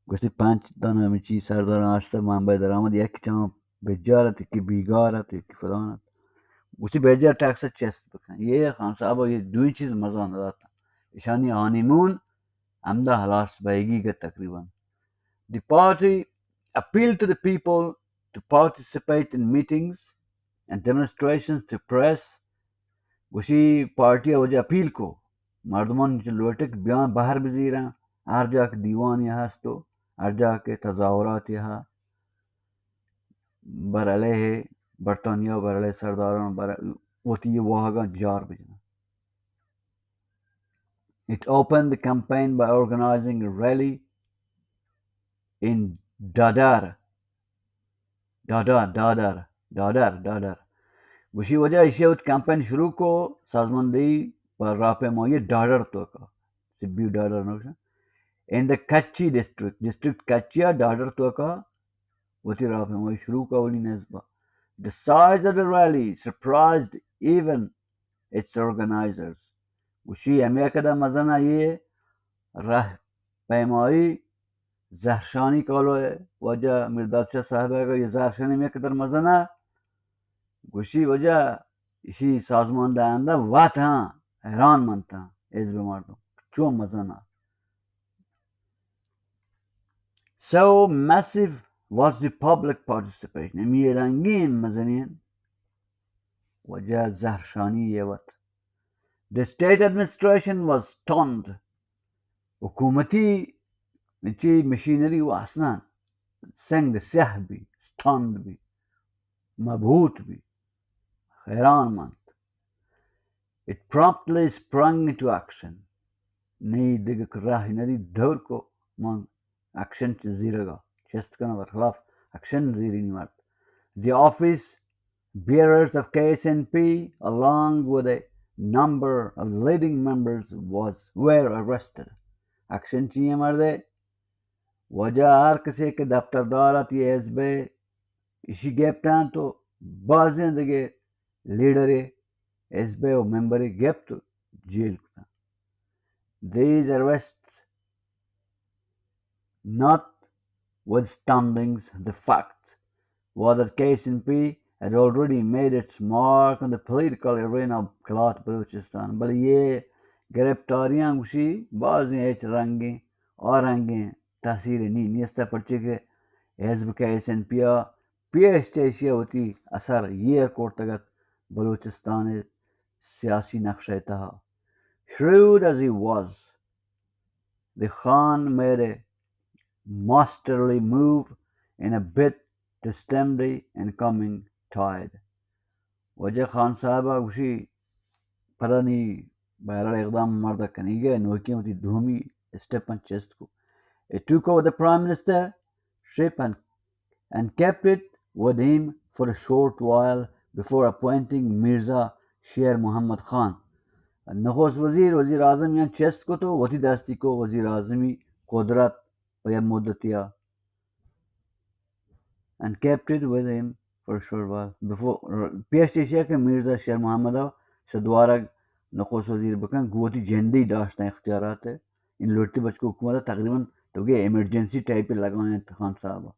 گوشتی پنچ دانہ ہمیں چیز سردار آستا منبع درآمد، یک چم بیجار ات، یکی بیگار ات، یکی فلان ات۔ گوشتی بیجار ٹیکس چست بکن۔ یہ خان صاحب یہ دوئی چیز مزہ نہ داتا۔ اشانی ہانیمون ہمدا ہلاس بئیگی گت تقریباً۔ The party appealed to the people to participate in meetings and demonstrations to press، گوشی پارٹی ء وجہ اپیل کو مردمان چہ لوٹک بیان بہر بزیرن، ہر جا کہ دیوانی ہست و ہر جا کہ تظاہراتی ہا بر علیہ برطانیہ و بر علیہ سرداران بر وتی واہگاں جار بجنن۔ It opened the campaign by organizing a rally in Dadar. ڈاڈر، ڈاڈر، ڈاڈر، ڈاڈر۔ گوشی وجہ ایشی وت کمپین شروع کو سازماندہی پر راہپیمائی ڈاڈر توکا۔ سبیو ڈاڈر notion. In the Kachi district، district کچیا ڈاڈر توکا وتی راہپیمائی شروع کو اولی نزبہ۔ The size of the rally surprised even its organizers۔ گوشی ہمیں کدا مزن آئیے راہ پیمائی زہرشانی کالو ء واجہ میرداد شاہ صاحب ء گو یہ زہرشانی میں قدر مزن ء گوشی وجہ اشی سازمان دہندہ وت ہاں حیران منتاں حزب مردم چون مزن ء۔ So massive was the public participation۔ ہمے رنگیں مزنیں وجہ زہرشانی یہ وت۔ The state administration was stunned۔ حکومتی چی مشینری و اصلاً سنگ سیاہ بی، سٹنڈ بی، مبہوت بی، حیران منت۔ It promptly sprung into action۔ نی دگہ راہ ندی دور کو من ایکشن چہ زیرگا چست کناں، برخلاف ایکشن زیرینی مرد۔ The office bearers of K S N P, along with a number of leading members, was, were arrested۔ Action چی ایں مردے؟ وجہ ہر کسی کہ دفتردار ات یہ حزب ء، ایشی گپتاں تو بازیں دگہ لیڈر حزب ء و ممبر گپت و جیل کتاں۔ These arrests notwithstanding the fact was that K S N P had already made its mark on the political arena of Kalat Balochistan۔ بلے یہ گرفتاریاں گوشی بازیں ہچ رنگیں آ رنگیں تاثیر نی نیست، پرچے کہ حزب کے ایس این پی ء پیش چہ ایشی ء وتی اثر ایر کرتگ ات بلوچستان ء سیاسی نقشہ ء تہا۔ Shrewd as he was, the Khan made a masterly move in a bid to stem the incoming tide۔ واجہ خان صاحب ء گوشی پدا نی بہرحال اقدام مرد ء کنیگ ء نوکیں وتی دومی اسٹیپ ء چست کو۔ He took over the Prime Ministership and, and kept it with him for a short while before appointing Mirza Sher Muhammad Khan نخست وزیر، وزیر اعظم یان چست کت و وتی دستی کو وزیر اعظمی قدرت پہ یک مدتی ء and kept it with him for a short while. Before, پیش ایشی کہ میرزا شیر محمد ء شہ دوارگ نخست وزیر بکن، گوں وتی جندی داشتن اختیارات ء۔ این لوٹتی بچکو حکومت ء تقریباً تو کہ ایمرجنسی ٹائپ لگائیں خان صاحب ء۔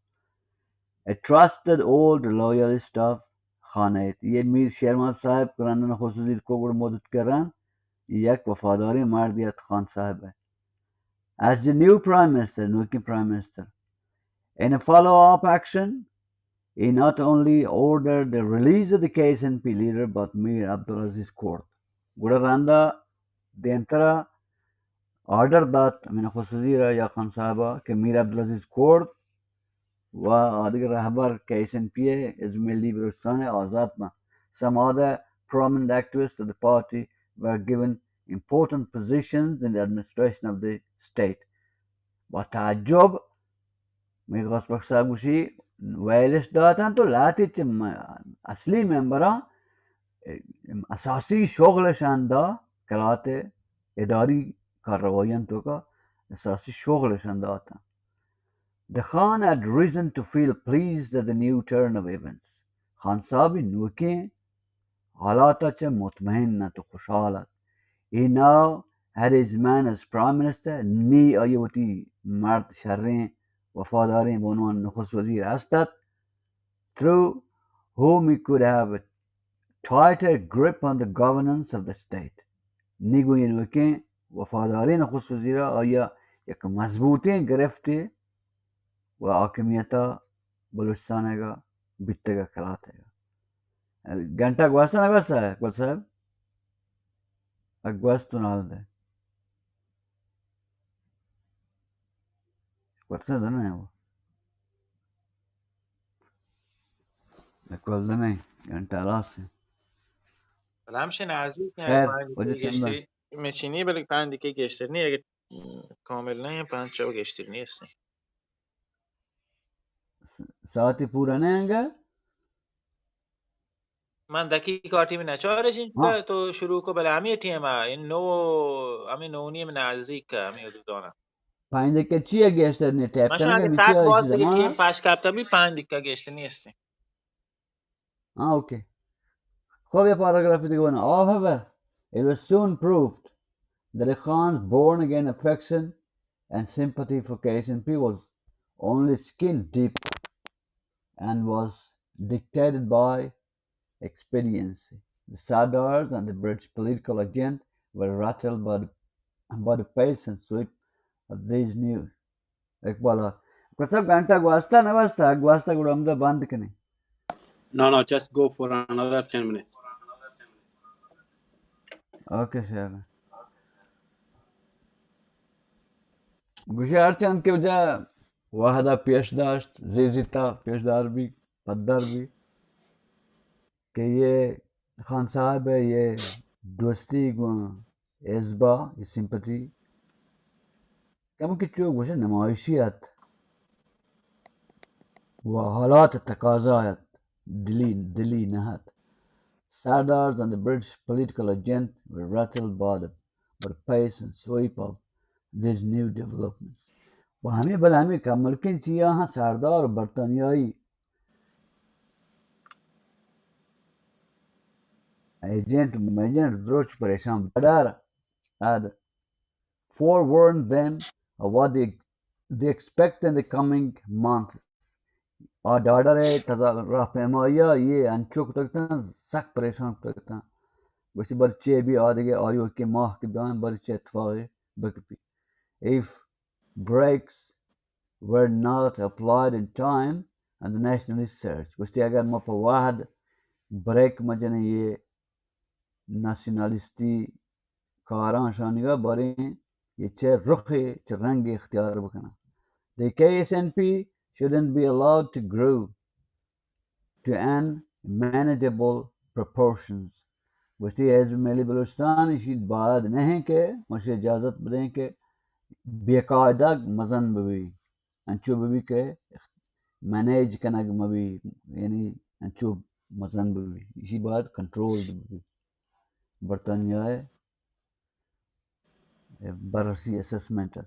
A trusted old loyalist of خانیت۔ یہ میر شیر محمد صاحب کرندن خصوصی کو گڑ مدت کرن، یک وفاداریں مردی ات خان صاحب ء۔ As the new prime minister، نوکیں prime minister. In a follow-up action, he not only ordered the release of the K S N P leader, but Mir Abdulaziz Court۔ گڑا رندا دیمترا آرڈر دات ہمیں نخست وزیر ء یا خان صاحب ء کہ میر عبدالعزیز کورد و آدگہ رہبر کے ایس این پی ء، حزب ملی بلوچستان ء آزاد بنت۔ Some other prominent activists of the party were given important positions in the administration of the state. با تعجب میر غوث بخش صاحب گوشی ویلش داتن تو لہتے چہ م-، اصلی ممبراں اساسی شغلشان دا کلات اداری کارروائیان توکا اساسی شغلشان داتن۔ The Khan had reason to feel pleased at the new turn of events. Khan صاحب نوکیں حالات ء چہ مطمئن ات و خوشحال ات۔ He now had his man as prime minister، نی آئی وتی مرد شریں وفاداریں بہ عنوان نخست وزیر ہست ات، through whom he could have a tighter grip on the governance of the state. نی گوں یہ نوکیں وفاداریں نخست وزیر ء آئی ء یک مضبوطیں گرفتے و حاکمیت ء بلوچستان ء بیتگ ء کلات ء۔ گھنٹہ گوستہ نہ گوستہ اقبال صاحب؟ اگوست تو نال دے۔ اقبال صاحب دنے وہ۔ اقبال دنے گھنٹہ لاس ہے۔ بلام شے نازیک ہیں، خیر، پانچ دقیقہ گیشتر۔ مچینی بلکہ پانچ دقیقہ گیشتر نہیں، اگر کامل نہیں ہے، پانچ چو گیشتر نہیں ہے۔ س-، ساعتی پورا نہ انگا؟ من دقیقہ ٹیم نہ چارے جی، ہاں۔ تو شروع کو بلے ہمیں ٹیم ہے، ان نو، ہمیں نو نیم نزدیک ہے، ہمیں حدود آنا۔ پانچ دقیقہ چی ہے گیشتر نے ٹیپ ماشاءاللہ کرنے اگے ساعت باز دے ٹیم پاش کاپتا بھی پانچ دقیقہ گیشتر نہیں ہستے۔ ہاں، اوکے۔ خوب یہ پیراگراف دیگه بنا۔ However, it was soon proved that the Khan's born again affection and sympathy for K S N P was only skin deep and was dictated by expediency. The Sardars and the British political agent were rattled by the, by the pace and sweep of these new Iqbal, اقبال صاحب، گھنٹہ گوستہ نہ بستہ، گوستہ گڑا ہمدا بند کنیں۔ No, no, just go for another ten minutes. Okay شہر۔ گوشے ہر چند کہ وجہ وہدا پیش داشت، زیزیتا پیش دار بھی، پدر بھی۔ کہ یہ خان صاحب ہے، یہ دوستی گوں حزبا، یہ سمپتی کم کہ چو گوشے نمائشی ات و حالات تقاضا ات، دلی، دلی نہ ات۔ Sardars and the British political agent were rattled by the, by the pace and sweep of these new developments. و ہمیں بل ہمیں کملکیں چیا ہاں سردار و برطانیائی ایجنٹ، میجنٹ دروچ پریشان ڈاڈار اد forewarned them of what they, they expect in the coming month. آ ڈاڈر تزا راہپیمائی یہ انچو کتگتن سک پریشان کتگتن۔ گوشتی بر چے بھی آدگے آیو کے ماہ کے بیان بر چے اتفاقی بکپی۔ If breaks were not applied in time and the nationalist surge. گوشتی اگر ما پہ وہد بریک مجنیں یہ ناسیونالیستی کاراں شانگا باریں یہ چہ رخے چہ رنگ اختیار بکناں۔ The K S N P shouldn't be allowed to grow to unmanageable proportions. گوشتی حزب ملی بلوچستان اشی باید نہیں کہ مشی اجازت بدیں کہ بے قاعدہ مزن ببی، انچو ببی کہ مینیج کنگ مبی، یعنی انچو مزن ببی، اشی باید کنٹرول ببی۔ برطانیہ بررسی، اسسمنٹ ات.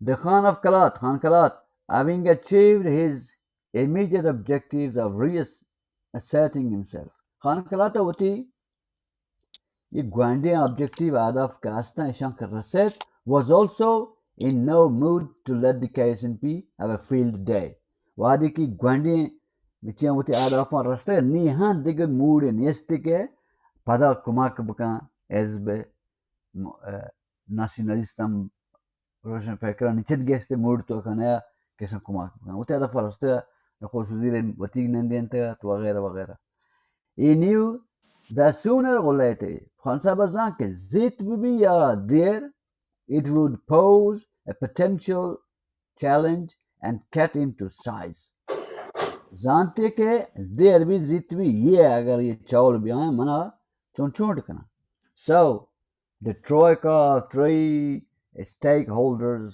The Khan of Kalat, Khan Kalat, having achieved his immediate objectives of reasserting himself. Khan Kalat ءَ وتی یہ گوانڈیں آبجیکٹیو، ہدف کہ ہستاں، ایشاں کہ رسیت، was also in no mood to let the K S N P have a field day. وہدے کہ گوانڈیں بچیاں وتی ہدفاں رستے، نی ہاں دگہ موڈ نیستی کہ پدا کمک بکن حزب م-، ا، ناسیونالیستاں، روشن فکرانی چد گیشتے موڈ تو کنیا کسان کمک بکن. وتی ہدف رستے، نخست وزیر وتی نندینتے وغیرہ وغیرہ. He knew that sooner or later, Khan صاحب زان کہ زیت بہ بی یا دیر، it would pose a potential challenge and cut him to size. زانتے کہ دیر بی زیت بی، یہ اگر یہ چول بیاں منا چون چونٹ کنا. So, the troika of three stakeholders,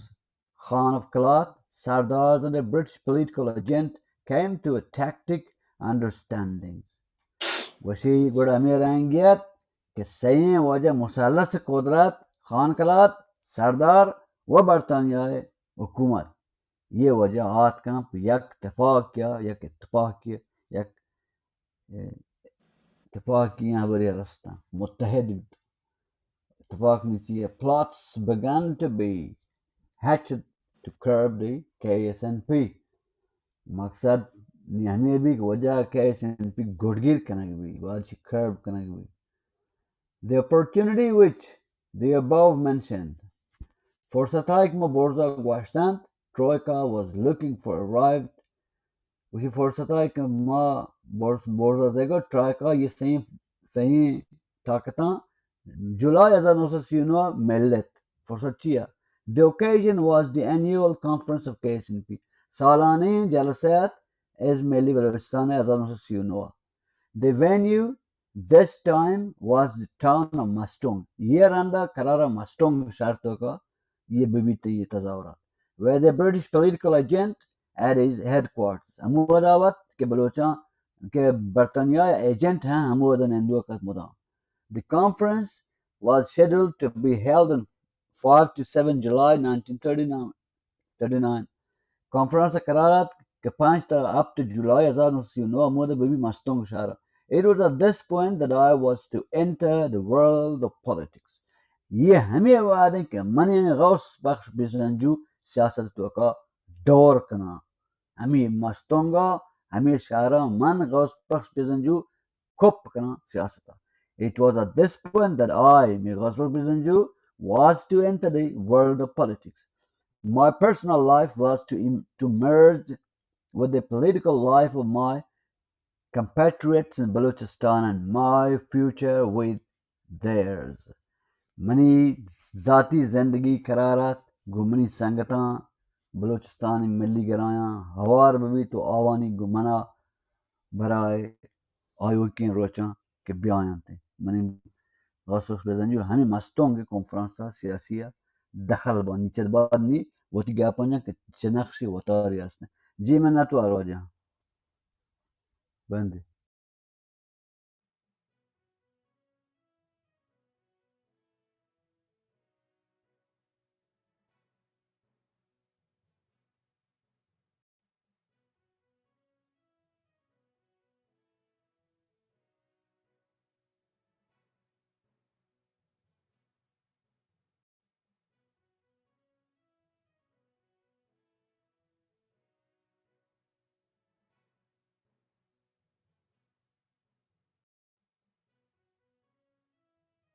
Khan of Kalat, Sardars and a British political agent came to a tacit understandings. گوشی گڑا ہمے رنگیت کہ سئیں واجہ مثلث قدرت، خان کلات، سردار و برطانیہ حکومت، یہ واجہ آتکاں پہ یک تفاق یا یک اتفاق یا یک، اے، اتفاقی ہبرے رستاں، متحد بیت. اتفاق نیتی ہے. Plots began to be hatched to curb the K S N P. مقصد نی ہمے بی کہ وجہ K S N P گڈگیر کنگ بی، بعد چی کرب کنگ بی. The opportunity which the above mentioned, فرصت آئی کہ ما برزا گوشتنت، Troika was looking for arrived. اسی فرصت آئی کہ ما برز، برزا زیگا ٹرائکا یہ صحیح، صحیح طاقتاں جولائی ہزار نو سو سی و نو ملت. فرصت چیا؟ The occasion was the annual conference of K S N P. سالانہ جلسہ ات از ملی بلوچستان ہزار نو سو سی و نو. The venue this time was the town of Mastong. یہ رندا قرار مستونگ شہر تو کا یہ ببیت یہ تظاہرات. Where the British political agent had his headquarters. ہمودا وت کہ بلوچاں کہ برطانیہ ایجنٹ ہیں، ہمودا نندوک ات مدام. The conference was scheduled to be held on five to seven July nineteen thirty-nine. Thirty-nine. Conference قرار ات کہ پنچ تا ہپت جولائی ہزار نو سو سی و نو ہمودا ببی مستونگ شہر. It was at this point that I was to enter the world of politics. یہ ہمے وہد انت کہ من غوث بخش بزنجو سیاست توکا دور کناں. ہمے مستونگا، ہمے شہرا من غوث بخش بزنجو کپ کناں سیاستا. It was at this point that I, Mir Ghazal Bizenju, was to enter the world of politics. My personal life was to im-, to merge with the political life of my compatriots in Balochistan and my future with theirs. منی ذاتی زندگی قرار ات گوں منی سنگتاں، بلوچستانی ملی گرایاں ہوار ببیت و آوانی گوں منا برائے آیوکیں روچاں کہ بیاینت. منی غوث بخش بزنجو ہمے مستونگ کانفرنس ء سیاسی ء دخل بانی چد بعد نی وتی گپاں جن کہ چہ نقشی وتاری ہستیں. جی منت وار واجہ. بندی.